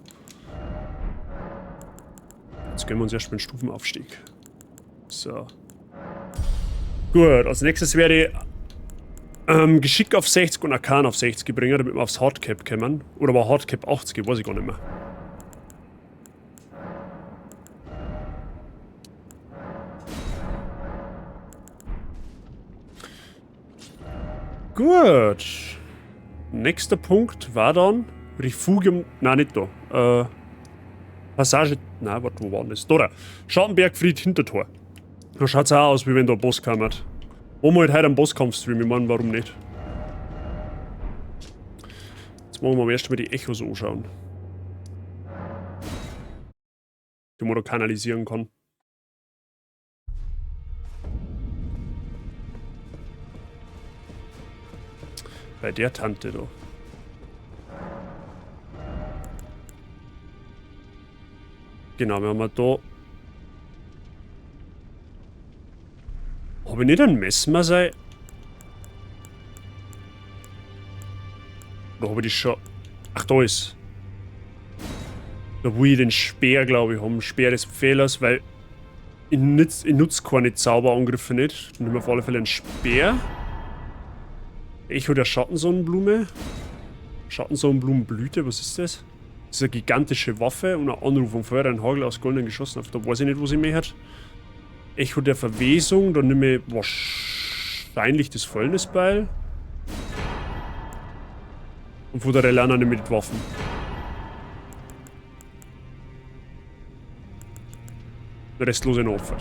S1: Jetzt gönnen wir uns erstmal einen Stufenaufstieg. So. Gut, als nächstes werde ich Geschick auf 60 und Arkan auf 60 bringen, damit wir aufs Hardcap kommen. Oder war Hardcap 80, weiß ich gar nicht mehr. Gut. Nächster Punkt war dann Refugium. Nein, nicht da. Passage. Nein, warte, wo war denn das? Da, da. Schattenbergfried Hintertor. Da schaut's auch aus, wie wenn da ein Boss kam. Machen wir halt heute einen Bosskampf-Stream, ich meine, warum nicht? Jetzt wollen wir aber erst mal die Echos anschauen. Die man da kanalisieren kann. Bei der Tante da. Genau, wir haben da. Habe ich nicht ein Mesmer sei? Oder habe ich das schon? Ach, da ist. Da will ich den Speer, glaube ich, haben. Speer des Pfählers, weil ich nutze keine Zauberangriffe nicht. Dann nehmen wir auf alle Fälle einen Speer. Echo der Schattensonnenblume. Schattensonnenblumenblüte, was ist das? Das ist eine gigantische Waffe und ein Anruf vom Feuer, ein Hagel aus goldenen Geschossen. Da weiß ich nicht, was ich mehr hat. Echo der Verwesung, dann nehme ich wahrscheinlich das Fäulnisbeil. Und von der Relana nehme ich die Waffen. Der Rest los in Opfer.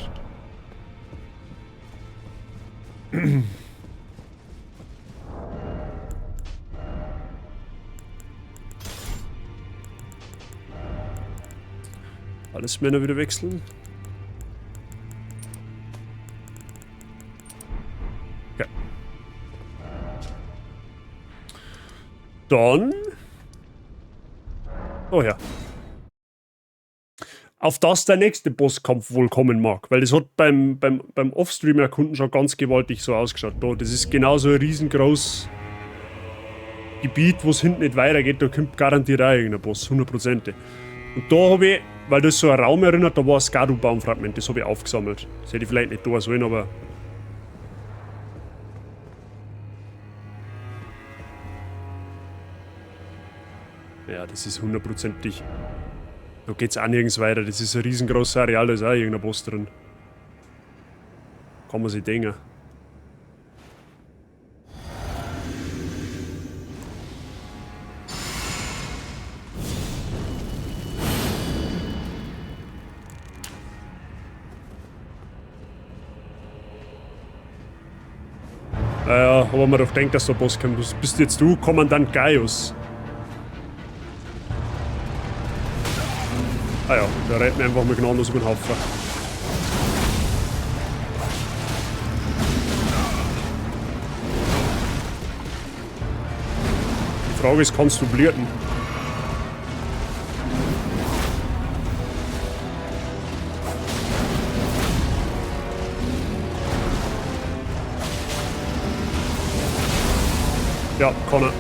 S1: Alles Männer wieder wechseln. Okay. Dann. Oh ja. Auf das der nächste Bosskampf wohl kommen mag. Weil das hat beim Offstream-Erkunden schon ganz gewaltig so ausgeschaut. Da, das ist genauso ein riesengroßes Gebiet, wo es hinten nicht weitergeht. Da kommt garantiert auch irgendein Boss, 100%. Und da habe ich, weil das so ein Raum erinnert, da war ein Skadu-Baumfragment, das habe ich aufgesammelt. Das hätte ich vielleicht nicht da sollen, aber. Ja, das ist hundertprozentig. Da geht's auch nirgends weiter. Das ist ein riesengroßes Areal, da ist auch irgendein Boss drin. Kann man sich denken. Naja, aber man doch denkt, dass der Boss kommt. Was bist jetzt du, Kommandant Gaius? Ah ja, der rennt mir einfach mal gnadenlos über den Haufen. Die Frage ist, kannst du bluten? Ja, kann er.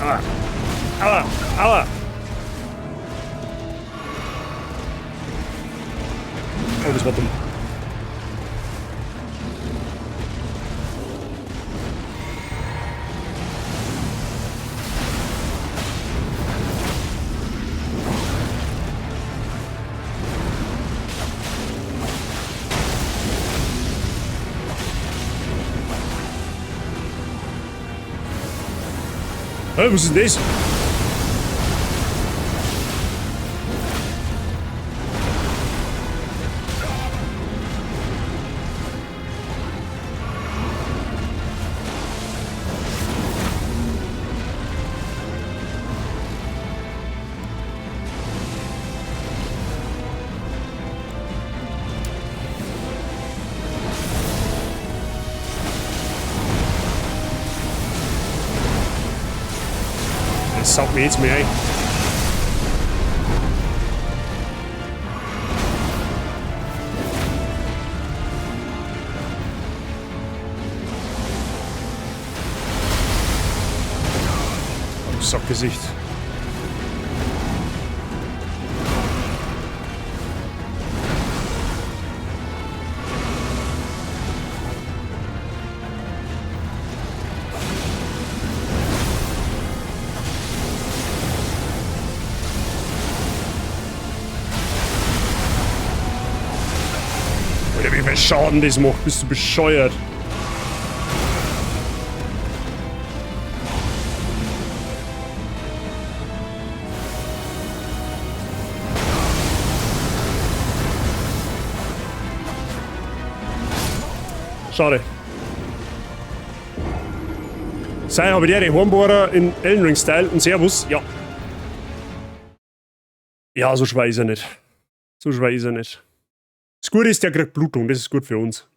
S1: Aua. Aua. Aua. Oh, das war dumm. Hä, was ist denn das? Das saugt mir jetzt mehr ein. Sackgesicht. Alter, wie viel Schaden das macht, bist du bescheuert. Schade. Sei habe die Hornbohrer in Elden Ring Style und Servus, ja. Ja, so schwer ist er nicht. So schwer ist er nicht. Das Gute ist, der kriegt Blutung, das ist gut für uns.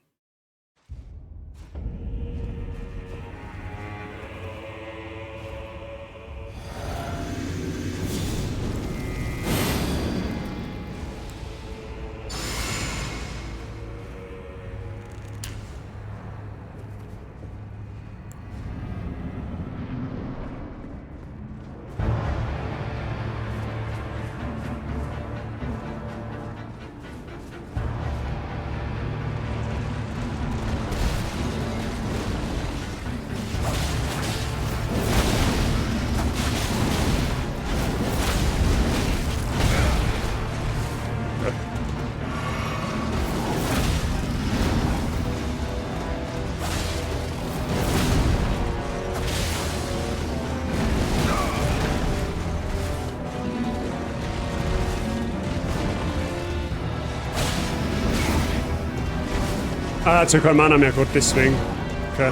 S1: Ah, jetzt kein Mana mehr gehabt, deswegen. Okay.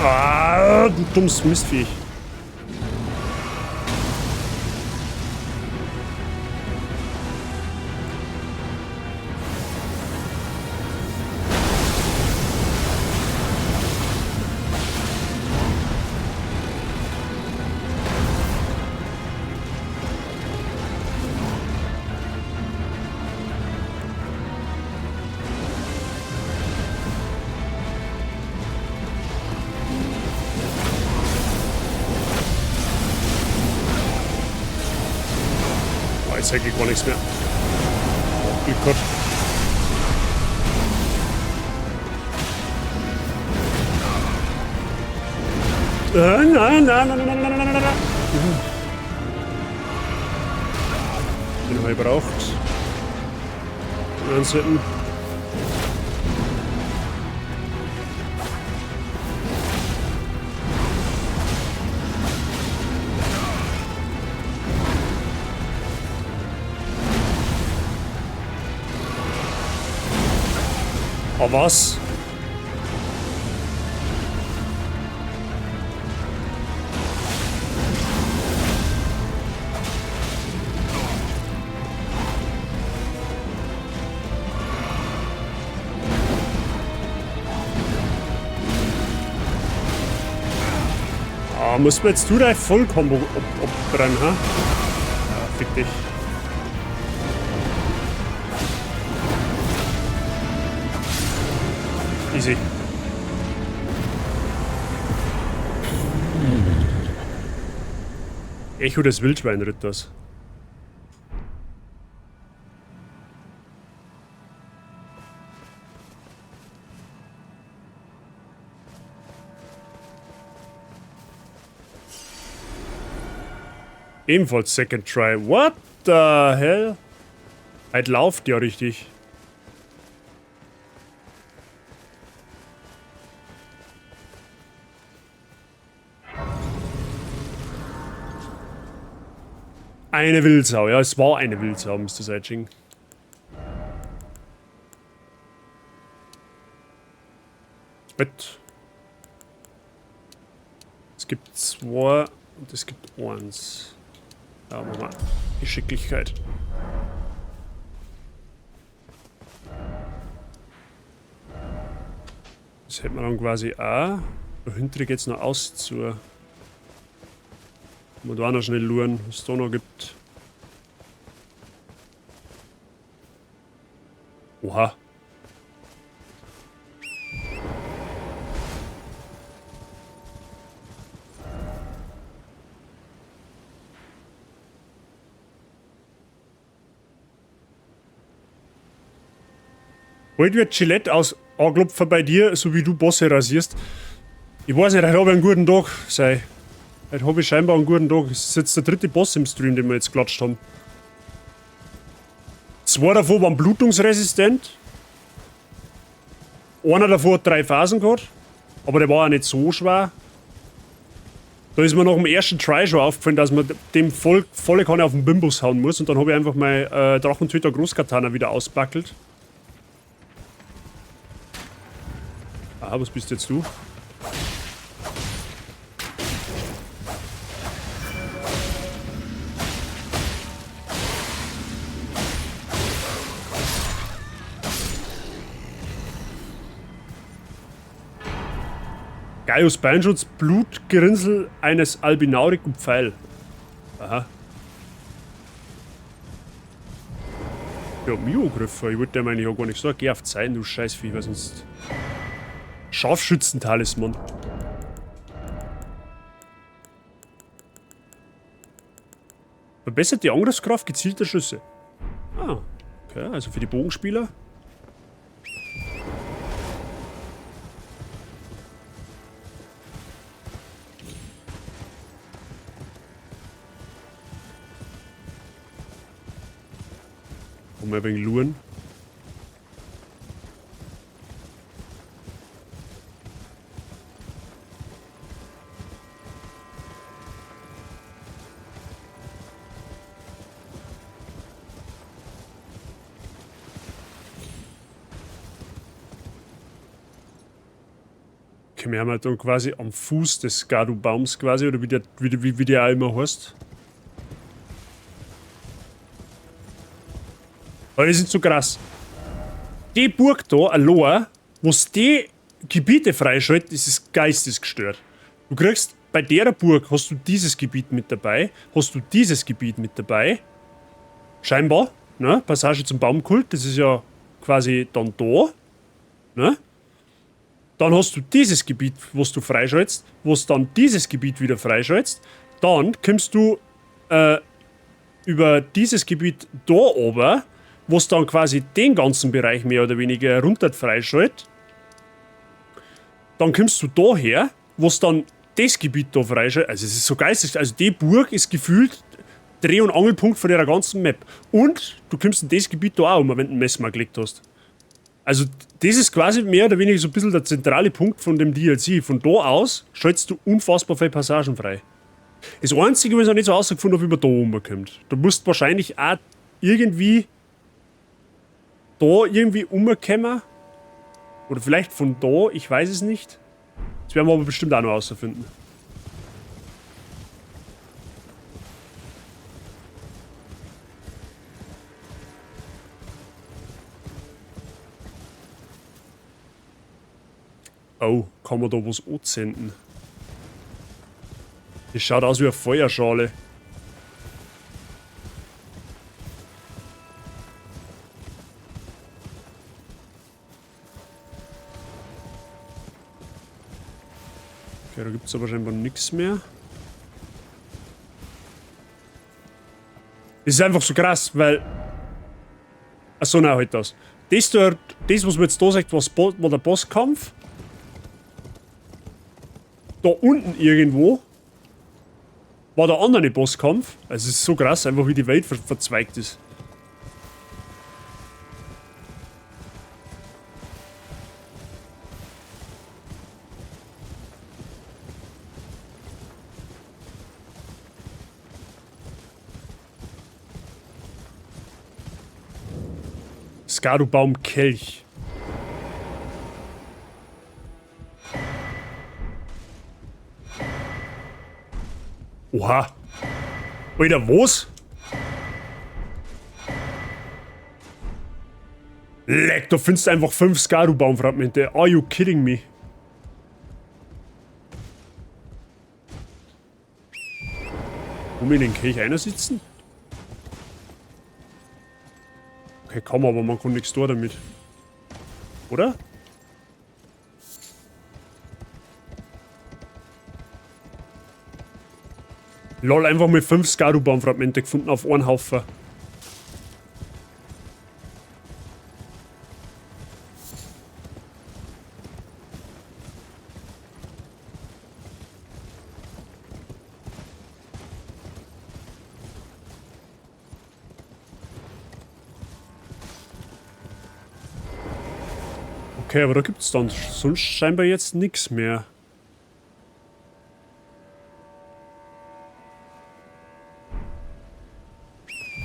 S1: Ah, du dummes Mistviech. Jetzt hätte ich gar nichts mehr. Oh, Glück gehabt. Nein, nein, nein, nein, nein, nein, nein, nein, nein. Den habe ich gebraucht. Ansetzen. Oh, was? Ah, muss man jetzt du dein Vollkombo abbrennen, ha? Ja, fick dich. Easy. Echo des Wildschweinritters. Ebenfalls Second Try. What the hell? Halt lauft ja richtig. Eine Wildsau, ja, es war eine Wildsau, Mr. Seitsching. Bett. Es gibt 2 und es gibt 1. Da machen wir Geschicklichkeit. Das hätten wir dann quasi auch. Dahinter geht's noch aus zur. Mal da auch noch schnell schauen, was es da noch gibt. Oha. Bald wird Gillette aus anklopfen bei dir, so wie du Bosse rasierst. Ich weiß nicht, heute habe ich einen guten Tag, sei. Heute habe ich scheinbar einen guten Tag. Es ist jetzt der dritte Boss im Stream, den wir jetzt geklatscht haben. Zwei davon waren blutungsresistent. Einer davon hat 3 Phasen gehabt. Aber der war auch nicht so schwer. Da ist mir nach dem ersten Try schon aufgefallen, dass man dem volle Kanne auf den Bimbus hauen muss. Und dann habe ich einfach mein Drachentöter Großkatana wieder auspackelt. Aha, was bist jetzt du? Gaius Beinschutz, Blutgerinnsel eines Albinauric und Pfeil. Aha. Ja, mich angegriffen. Ich wollte dem eigentlich auch gar nichts sagen. Geh auf Zeiten, du Scheißvieh, weil sonst. Scharfschützentalisman. Verbessert die Angriffskraft gezielter Schüsse. Ah, okay, also für die Bogenspieler. Mal ein wenig luren. Okay, wir haben halt dann quasi am Fuß des Gadu-Baums quasi, oder wie der auch immer heißt. Aber die sind so krass. Die Burg da, allein, wo's die Gebiete freischaltet, das ist geistesgestört. Du kriegst, bei der Burg hast du dieses Gebiet mit dabei, hast du dieses Gebiet mit dabei. Scheinbar, ne? Passage zum Baumkult, das ist ja quasi dann da, ne? Dann hast du dieses Gebiet, was du freischaltest, was dann dieses Gebiet wieder freischaltest. Dann kommst du über dieses Gebiet da oben, was dann quasi den ganzen Bereich mehr oder weniger runter freischaltet. Dann kommst du daher, was dann das Gebiet da freischaltet. Also es ist so geil, also die Burg ist gefühlt Dreh- und Angelpunkt von der ganzen Map. Und du kommst in das Gebiet da auch um, wenn du ein Messer gelegt hast. Also das ist quasi mehr oder weniger so ein bisschen der zentrale Punkt von dem DLC. Von da aus schaltest du unfassbar viele Passagen frei. Das Einzige, was ich noch nicht so herausgefunden habe, wie man da rumkommt. Du musst wahrscheinlich auch irgendwie da rumkommen. Oder vielleicht von da, ich weiß es nicht. Das werden wir aber bestimmt auch noch herausfinden. Oh, kann man da was anzünden? Das schaut aus wie eine Feuerschale. Okay, da gibt's aber scheinbar nix mehr. Das ist einfach so krass, weil... Achso, nein, halt das. Das, da, das, was man jetzt da sagt, war der Bosskampf. Da unten irgendwo war der andere Bosskampf. Also es ist so krass, einfach wie die Welt verzweigt ist. Skadubaum-Kelch. Oha. Alter, was? Leck, da findest du einfach 5 Skadubaum-Fragmente. Are you kidding me? Kann man in den Kelch einer sitzen? Okay, kann man, aber man kann nichts tun damit. Oder? Lol, einfach mit 5 Scadu-Baumfragmente gefunden auf einen Haufen. Okay, aber da gibt es dann sonst scheinbar jetzt nichts mehr.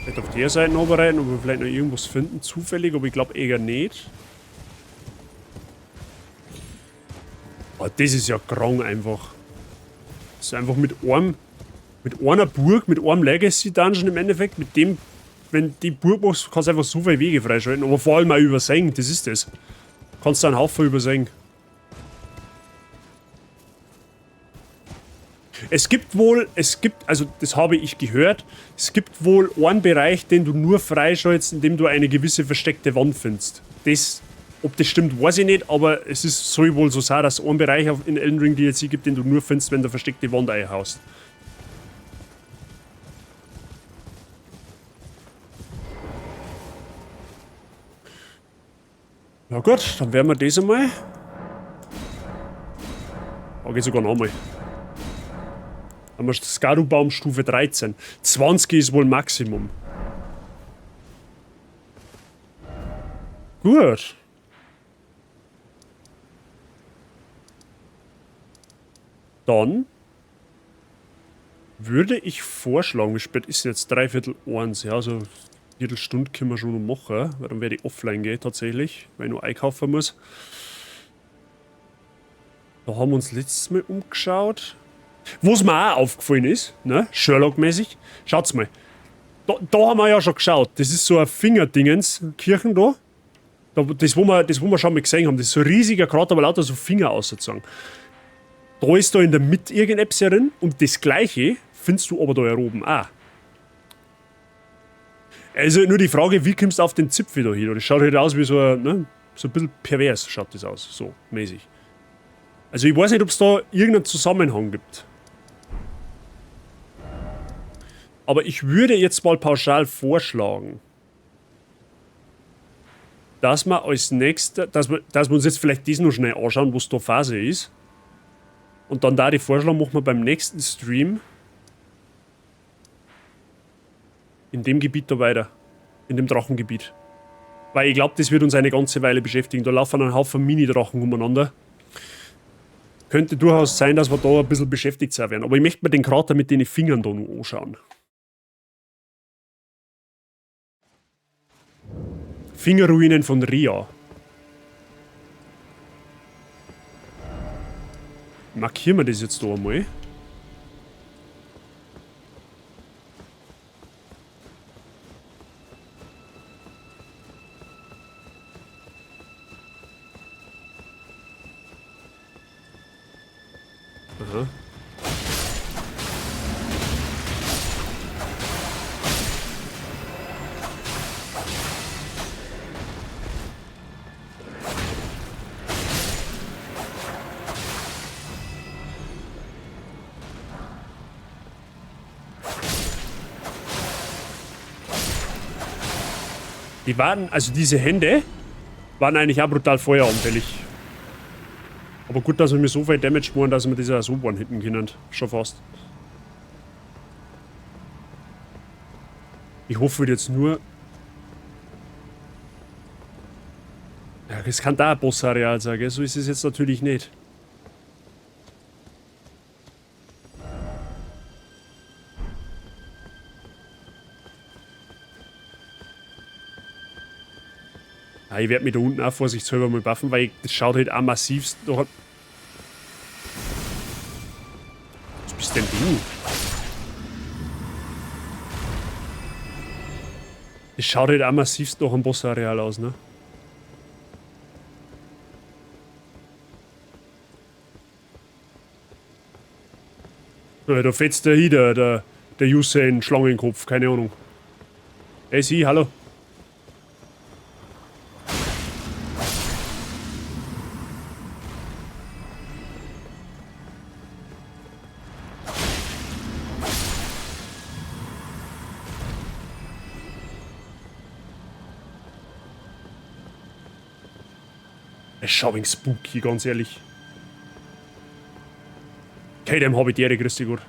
S1: Vielleicht auf der Seite noch rein, ob wir vielleicht noch irgendwas finden, zufällig, aber ich glaube eher nicht. Oh, das ist ja krank einfach. Das ist einfach mit einer Burg, mit einem Legacy Dungeon im Endeffekt, mit dem, wenn die Burg machst, kannst du einfach so viele Wege freischalten, aber vor allem auch übersehen, das ist das. Kannst du einen Haufen übersehen. Es gibt wohl, also das habe ich gehört, es gibt wohl einen Bereich, den du nur freischaltest, indem du eine gewisse versteckte Wand findest. Das, ob das stimmt, weiß ich nicht, aber es ist, soll wohl so sein, dass es einen Bereich in Elden Ring DLC gibt, den du nur findest, wenn du versteckte Wand einhaust. Na gut, dann werden wir das einmal. Da geht sogar noch einmal. Haben wir Scadu-Baum Stufe 13. 20 ist wohl Maximum. Gut. Dann würde ich vorschlagen, wie spät ist denn jetzt? 12:45. Ja, so Viertelstunde können wir schon noch machen, weil dann werde ich offline gehen tatsächlich, weil ich nur einkaufen muss. Da haben wir uns letztes Mal umgeschaut. Was mir auch aufgefallen ist, ne, Sherlock-mäßig, schaut's mal. Da haben wir ja schon geschaut. Das ist so ein Fingerdingens, Kirchen da. Das, wo wir schon mal gesehen haben, das ist so ein riesiger Krater, aber lauter so Finger aussozusagen. Da ist da in der Mitte irgendetwas drin und das gleiche findest du aber da oben auch. Also nur die Frage, wie kommst du auf den Zipfel da hin? Das schaut halt aus wie so ein, ne, so ein bisschen pervers schaut das aus, so mäßig. Also ich weiß nicht, ob es da irgendeinen Zusammenhang gibt. Aber ich würde jetzt mal pauschal vorschlagen, dass wir als nächster, dass wir uns jetzt vielleicht das noch schnell anschauen, was da Phase ist. Und dann da die Vorschlag machen wir beim nächsten Stream in dem Gebiet da weiter. In dem Drachengebiet. Weil ich glaub, das wird uns eine ganze Weile beschäftigen. Da laufen ein Haufen Mini-Drachen umeinander. Könnte durchaus sein, dass wir da ein bisschen beschäftigt sein werden. Aber ich möchte mir den Krater mit den Fingern da noch anschauen. Fingerruinen von Ria. Markieren wir das jetzt da einmal. Aha. Die waren, also diese Hände, waren eigentlich auch brutal feueranfällig. Aber gut, dass wir mir so viel Damage machen, dass wir das auch so one-hitten können. Schon fast. Ich hoffe jetzt nur... Ja, das kann da ein Boss-Areal sein, gell? So ist es jetzt natürlich nicht. Ja, ich werd mich da unten auch vorsichtshalber mal buffen, weil das schaut halt auch massivst nach... Was bist denn du? Das schaut halt auch massivst nach einem Boss-Areal aus, ne? Ja, da fetzt der hin, der Der Usain Schlangenkopf, keine Ahnung. Hey, Sie, hallo. Es ist schon ein wenig spooky, ganz ehrlich. Okay, dem hab ich die Ehre, grüß dich Gott.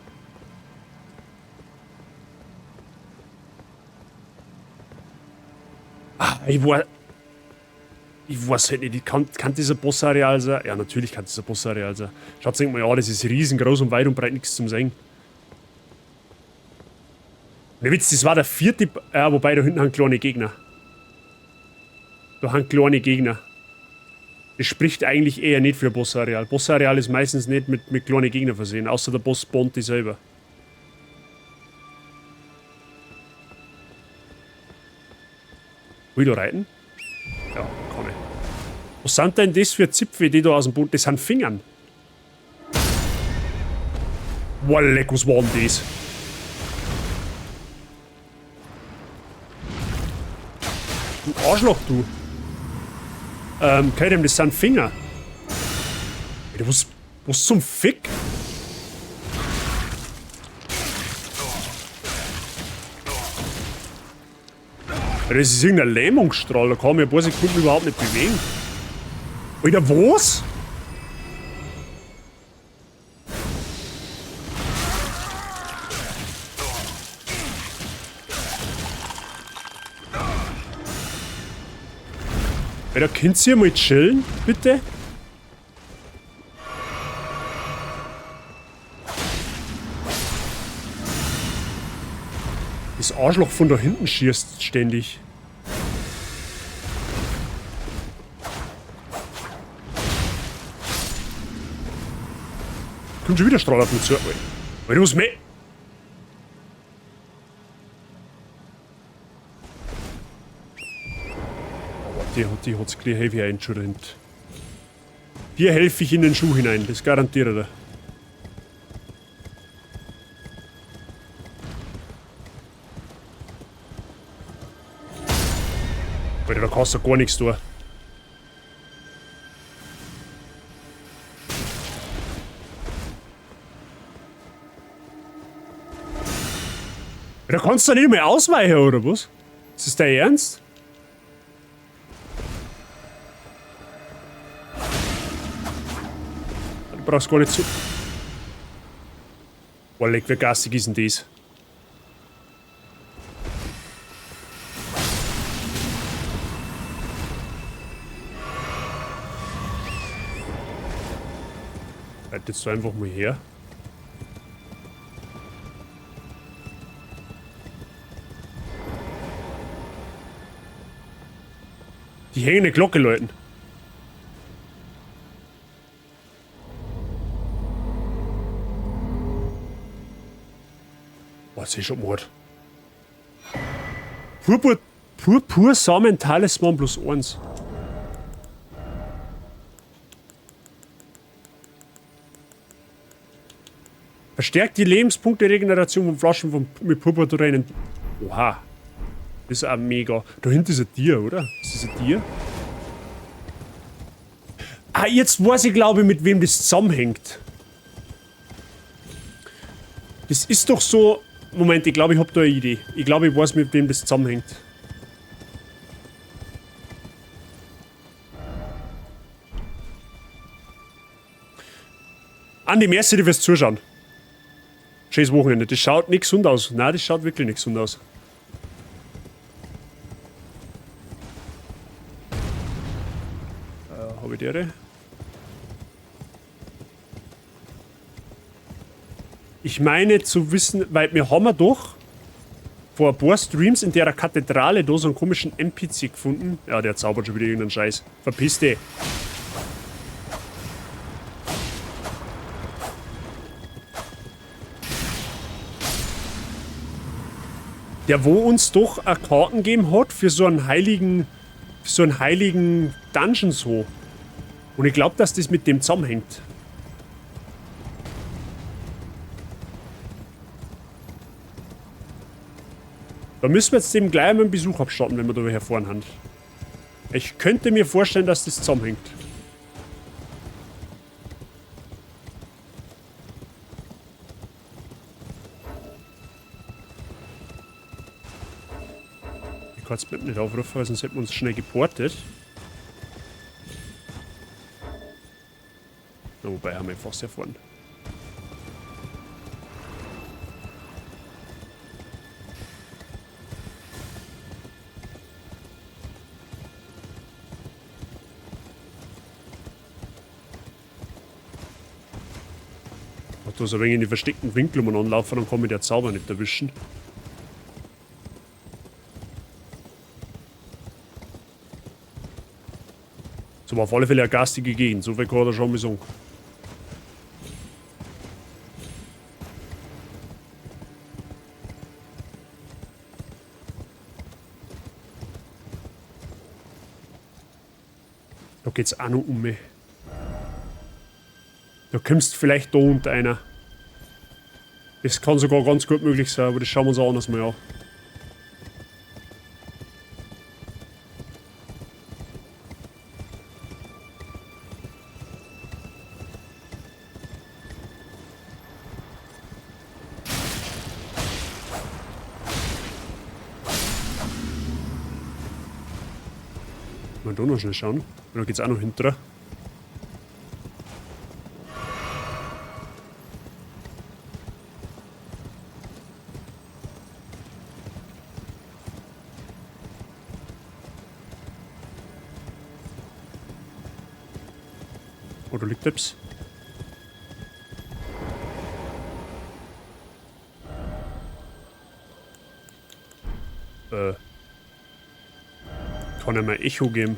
S1: Ah, ich war. Ich weiß halt nicht, kann dieser Boss-Areal sein? Ja, natürlich kann dieser Boss-Areal sein. Schaut sich mal an, das ist riesengroß und weit und breit nichts zum Sehen. Ne Witz, das war der vierte. Ja, wobei, da hinten haben kleine Gegner. Da haben kleine Gegner. Das spricht eigentlich eher nicht für Boss-Areal. Boss-Areal ist meistens nicht mit kleinen Gegnern versehen, außer der Boss spawnt die selber. Will ich da reiten? Ja, kann ich. Was sind denn das für Zipfel, die da aus dem Boden... Das sind Fingern. Boah, leck, was war denn das? Du Arschloch, du. Kerem, das sind Finger. Alter, was zum Fick? Alter, das ist irgendein Lähmungsstrahl, da kann ich mich ein paar Sekunden überhaupt nicht bewegen. Alter, was? Alter, könnt ihr mal chillen, bitte? Das Arschloch von da hinten schießt ständig. Kommt schon wieder Strahl auf mich zu. Alter, was mehr? Die hat's gleich heavy eingeschränkt. Dir helfe ich in den Schuh hinein, das garantiere ich dir. Alter, da kannst du gar nichts tun. Da kannst du nicht mehr ausweichen, oder was? Ist das dein Ernst? Du brauchst gar nicht zu... Boah, leck, wie gassig ist denn das? Halt jetzt so einfach mal her. Die hängende Glocke läuten. Boah, das ist schon Mord. Purpur Samen Talisman plus 1. Verstärkt die Lebenspunkte-Regeneration von Flaschen mit Purpur-Tränen. Oha. Das ist auch mega. Da hinten ist ein Tier, oder? Ist das ein Tier? Ah, jetzt weiß ich, glaube ich, mit wem das zusammenhängt. Das ist doch so... Moment, ich glaube, ich hab da eine Idee. Ich glaube, ich weiß, mit wem das zusammenhängt. Andi, merci dir fürs Zuschauen. Schönes Wochenende. Das schaut nicht gesund aus. Nein, das schaut wirklich nicht gesund aus. Hab ich die? Ich meine zu wissen, weil wir haben ja doch vor ein paar Streams in der Kathedrale da so einen komischen NPC gefunden. Ja, der zaubert schon wieder irgendeinen Scheiß. Verpiss dich. Der, wo uns doch eine Karten gegeben hat für so einen heiligen, für so einen heiligen Dungeon so. Und ich glaub, dass das mit dem zusammenhängt. Da müssen wir jetzt dem gleich mal einen Besuch abstatten, wenn wir da herfahren haben. Ich könnte mir vorstellen, dass das zusammenhängt. Ich kann es nicht aufrufen, weil sonst hätten wir uns schnell geportet. Na, wobei haben wir fast erfahren. Da so ein wenig in die versteckten Winkel umeinander laufen, dann kann mich der Zauber nicht erwischen. So war auf alle Fälle eine garstige Gegend, so viel kann ich da schon mal sagen. Da geht's auch noch um mich. Da kommst vielleicht da unter einer. Das kann sogar ganz gut möglich sein, aber das schauen wir uns auch anders mal an. Mal da noch schnell schauen. Da geht's auch noch hinter. Oh, da liegt etwas. Kann er mir Echo geben?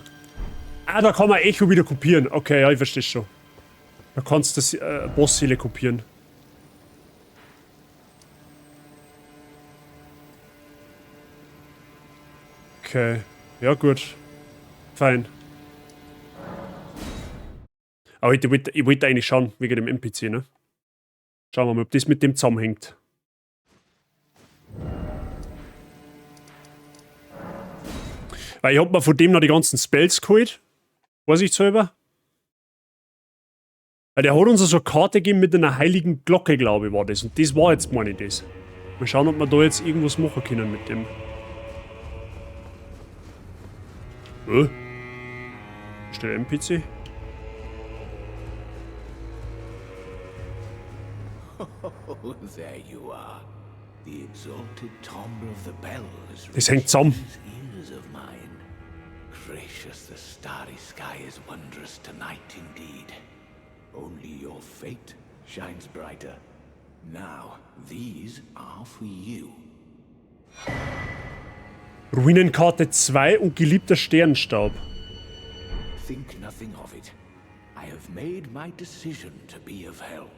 S1: Ah, da kann man Echo wieder kopieren. Okay, ja, ich verstehe schon. Da kannst du das Bossseele kopieren. Okay. Ja, gut. Fein. Aber ich wollte eigentlich schauen, wegen dem NPC, ne? Schauen wir mal, ob das mit dem zusammenhängt. Weil ich hab mir von dem noch die ganzen Spells geholt. Weiß ich selber. Weil der hat uns so eine Karte gegeben mit einer heiligen Glocke, glaube ich, war das. Und das war jetzt, meine ich, das. Mal schauen, ob wir da jetzt irgendwas machen können mit dem. Ist der NPC?
S2: Oh, there you are. The exalted timbre of the bell has
S1: Das hängt zusammen.
S2: reached these ears of mine. Gracious, the starry sky is wondrous tonight indeed. Only your fate shines brighter. Now, these are for you.
S1: Ruinenkarte 2 und geliebter Sternenstaub.
S2: Think nothing of it. I have made my decision to be of help.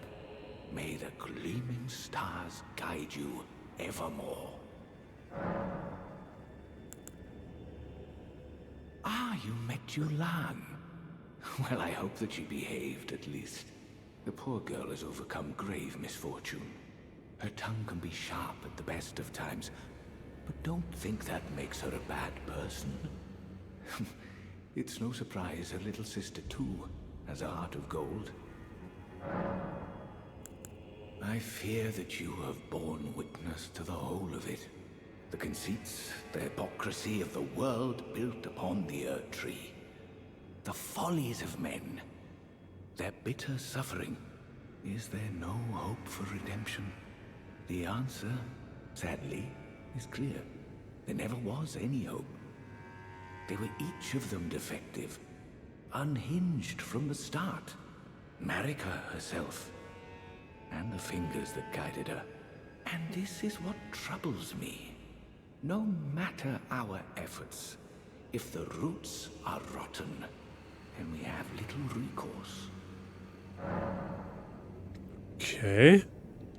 S2: May the gleaming stars guide you evermore. Ah, you met Yulan. Well, I hope that she behaved at least. The poor girl has overcome grave misfortune. Her tongue can be sharp at the best of times, but don't think that makes her a bad person. It's no surprise her little sister, too, has a heart of gold. I fear that you have borne witness to the whole of it. The conceits, the hypocrisy of the world built upon the Erdtree. The follies of men. Their bitter suffering. Is there no hope for redemption? The answer, sadly, is clear. There never was any hope. They were each of them defective, unhinged from the start. Marika herself, and the fingers that guided her. And this is what troubles me. No matter our efforts, if the roots are rotten, then we have little recourse.
S1: Okay.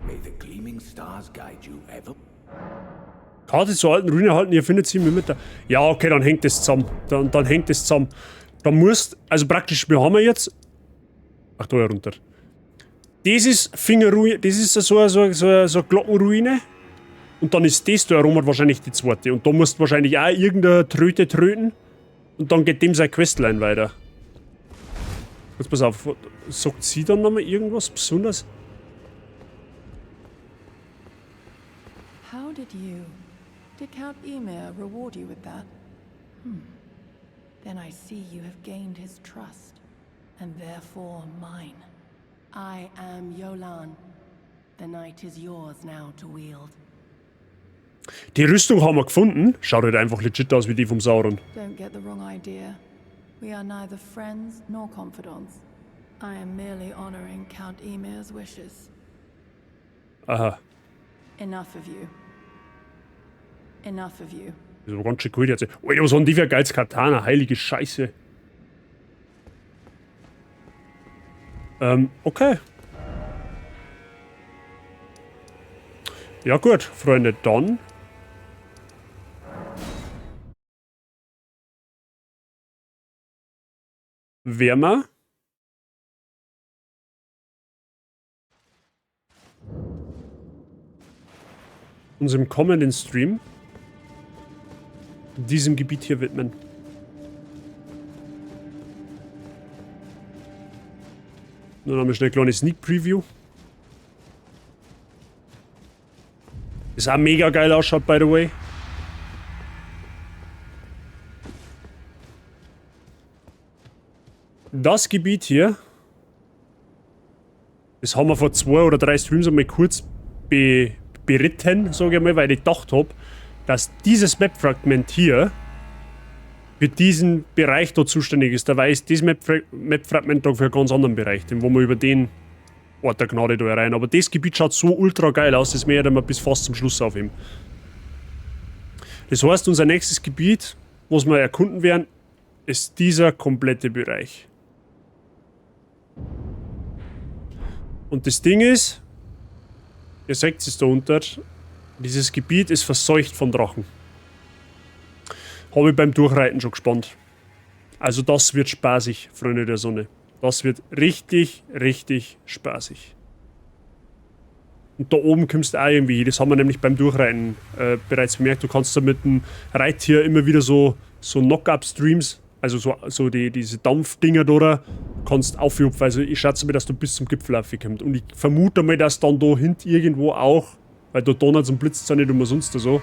S2: May the gleaming stars guide you ever.
S1: Karte zur alten Ruine erhalten, ihr findet sie mit der. Ja, okay, dann hängt das zusammen. Dann hängt das zusammen. Da musst, also praktisch, wir haben jetzt. Ach, da herunter. Das ist Fingerruine, das ist so eine Glockenruine. Und dann ist das da herum wahrscheinlich die zweite. Und da musst du wahrscheinlich auch irgendeine Tröte tröten. Und dann geht dem seine Questline weiter. Jetzt pass auf, sagt sie dann nochmal irgendwas Besonderes?
S3: How did you... Did Count Ymir reward you with that? Hm. Then I see you have gained his trust, and therefore mine.
S4: I am Yolan. The night is yours now to wield.
S1: Die Rüstung haben wir gefunden. Schaut halt einfach legit aus wie die vom Sauron.
S3: Don't get the wrong idea. We are neither friends nor confidants. I am merely honoring Count Ymir's wishes.
S1: Aha.
S3: Enough of you. Enough of you.
S1: Das ist aber ganz schön cool jetzt. Alter, was haben die für ein geiles Katana? Heilige Scheiße. Okay. Ja gut, Freunde, dann... werden wir uns im kommenden Stream diesem Gebiet hier widmen. Dann haben wir schnell eine kleine Sneak Preview. Ist auch mega geil ausschaut, by the way. Das Gebiet hier, das haben wir vor 2 oder 3 Streams einmal kurz beritten, sage ich mal, weil ich gedacht hab, dass dieses Map-Fragment hier für diesen Bereich da zuständig ist. Dabei ist dieses Map-Fragment da für einen ganz anderen Bereich, den wo wir über den Ort der Gnade da rein. Aber das Gebiet schaut so ultra geil aus, das werden wir bis fast zum Schluss aufheben. Das heißt, unser nächstes Gebiet, was wir erkunden werden, ist dieser komplette Bereich. Und das Ding ist, ihr seht es da unten, dieses Gebiet ist verseucht von Drachen. Habe ich beim Durchreiten schon gespannt. Also das wird spaßig, Freunde der Sonne. Das wird richtig, richtig spaßig. Und da oben kommst du auch irgendwie hin. Das haben wir nämlich beim Durchreiten bereits bemerkt. Du kannst da mit dem Reittier immer wieder so Knock-Up-Streams, also diese Dampfdinger da, kannst aufhupfen. Also ich schätze mir, dass du bis zum Gipfel aufkommst. Und ich vermute mal, dass dann da hinten irgendwo auch, weil da donnert und blitzt es ja nicht umsonst oder so.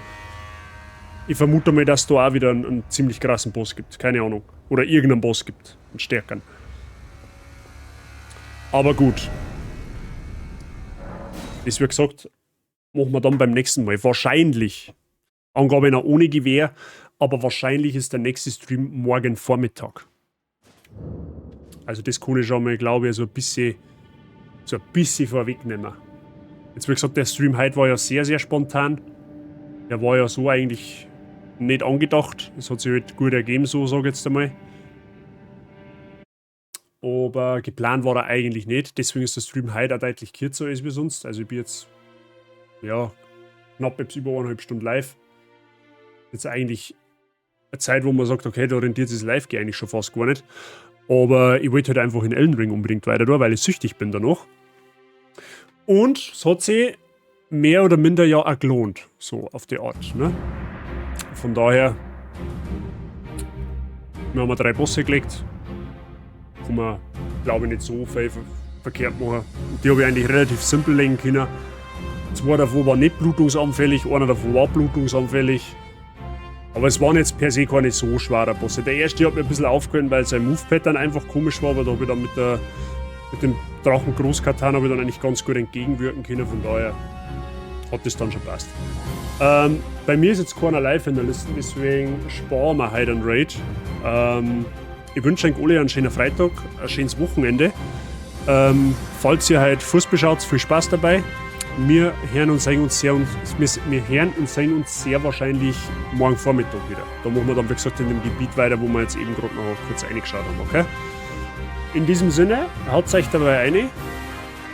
S1: Ich vermute mal, dass da auch wieder einen ziemlich krassen Boss gibt. Keine Ahnung. Oder irgendeinen Boss gibt. Einen stärkeren. Aber gut. Das, wie gesagt, machen wir dann beim nächsten Mal. Wahrscheinlich. Angabe noch ohne Gewehr. Aber wahrscheinlich ist der nächste Stream morgen Vormittag. Also das kann ich schon mal, glaube ich, so ein bisschen vorwegnehmen. Jetzt, wie gesagt, der Stream heute war ja sehr, sehr spontan. Der war ja so eigentlich nicht angedacht. Das hat sich halt gut ergeben, so sag ich jetzt einmal. Aber geplant war er eigentlich nicht. Deswegen ist der Stream heute auch deutlich kürzer als wir sonst. Also ich bin jetzt, ja, knapp jetzt über 1,5 Stunden live. Jetzt eigentlich eine Zeit, wo man sagt, okay, da rentiert sich das Live eigentlich schon fast gar nicht. Aber ich wollte halt einfach in Elden Ring unbedingt weiter da, weil ich süchtig bin danach. Und es hat sich mehr oder minder ja auch gelohnt, so auf die Art. Ne? Von daher, wir haben 3 Bosse gelegt. Kann man, glaube ich, nicht so viel verkehrt machen. Und die habe ich eigentlich relativ simpel legen können. 2 davon waren nicht blutungsanfällig, einer davon war blutungsanfällig. Aber es waren jetzt per se keine so schweren Bosse. Der erste hat mir ein bisschen aufgehört, weil sein Move-Pattern einfach komisch war, aber da habe ich dann mit dem Drachen Großkatan habe ich dann eigentlich ganz gut entgegenwirken können, von daher hat das dann schon passt. Bei mir ist jetzt keiner live in der Liste, deswegen sparen wir heute einen Raid. Ich wünsche euch alle einen schönen Freitag, ein schönes Wochenende. Falls ihr heute Fußball schaut, viel Spaß dabei. Wir hören und sehen uns sehr wahrscheinlich morgen Vormittag wieder. Da machen wir dann, wie gesagt, in dem Gebiet weiter, wo wir jetzt eben gerade noch kurz reingeschaut haben, okay? In diesem Sinne, haut euch dabei eine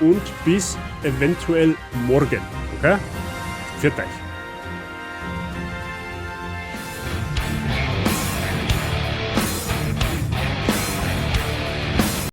S1: und bis eventuell morgen, okay? Pfiat euch.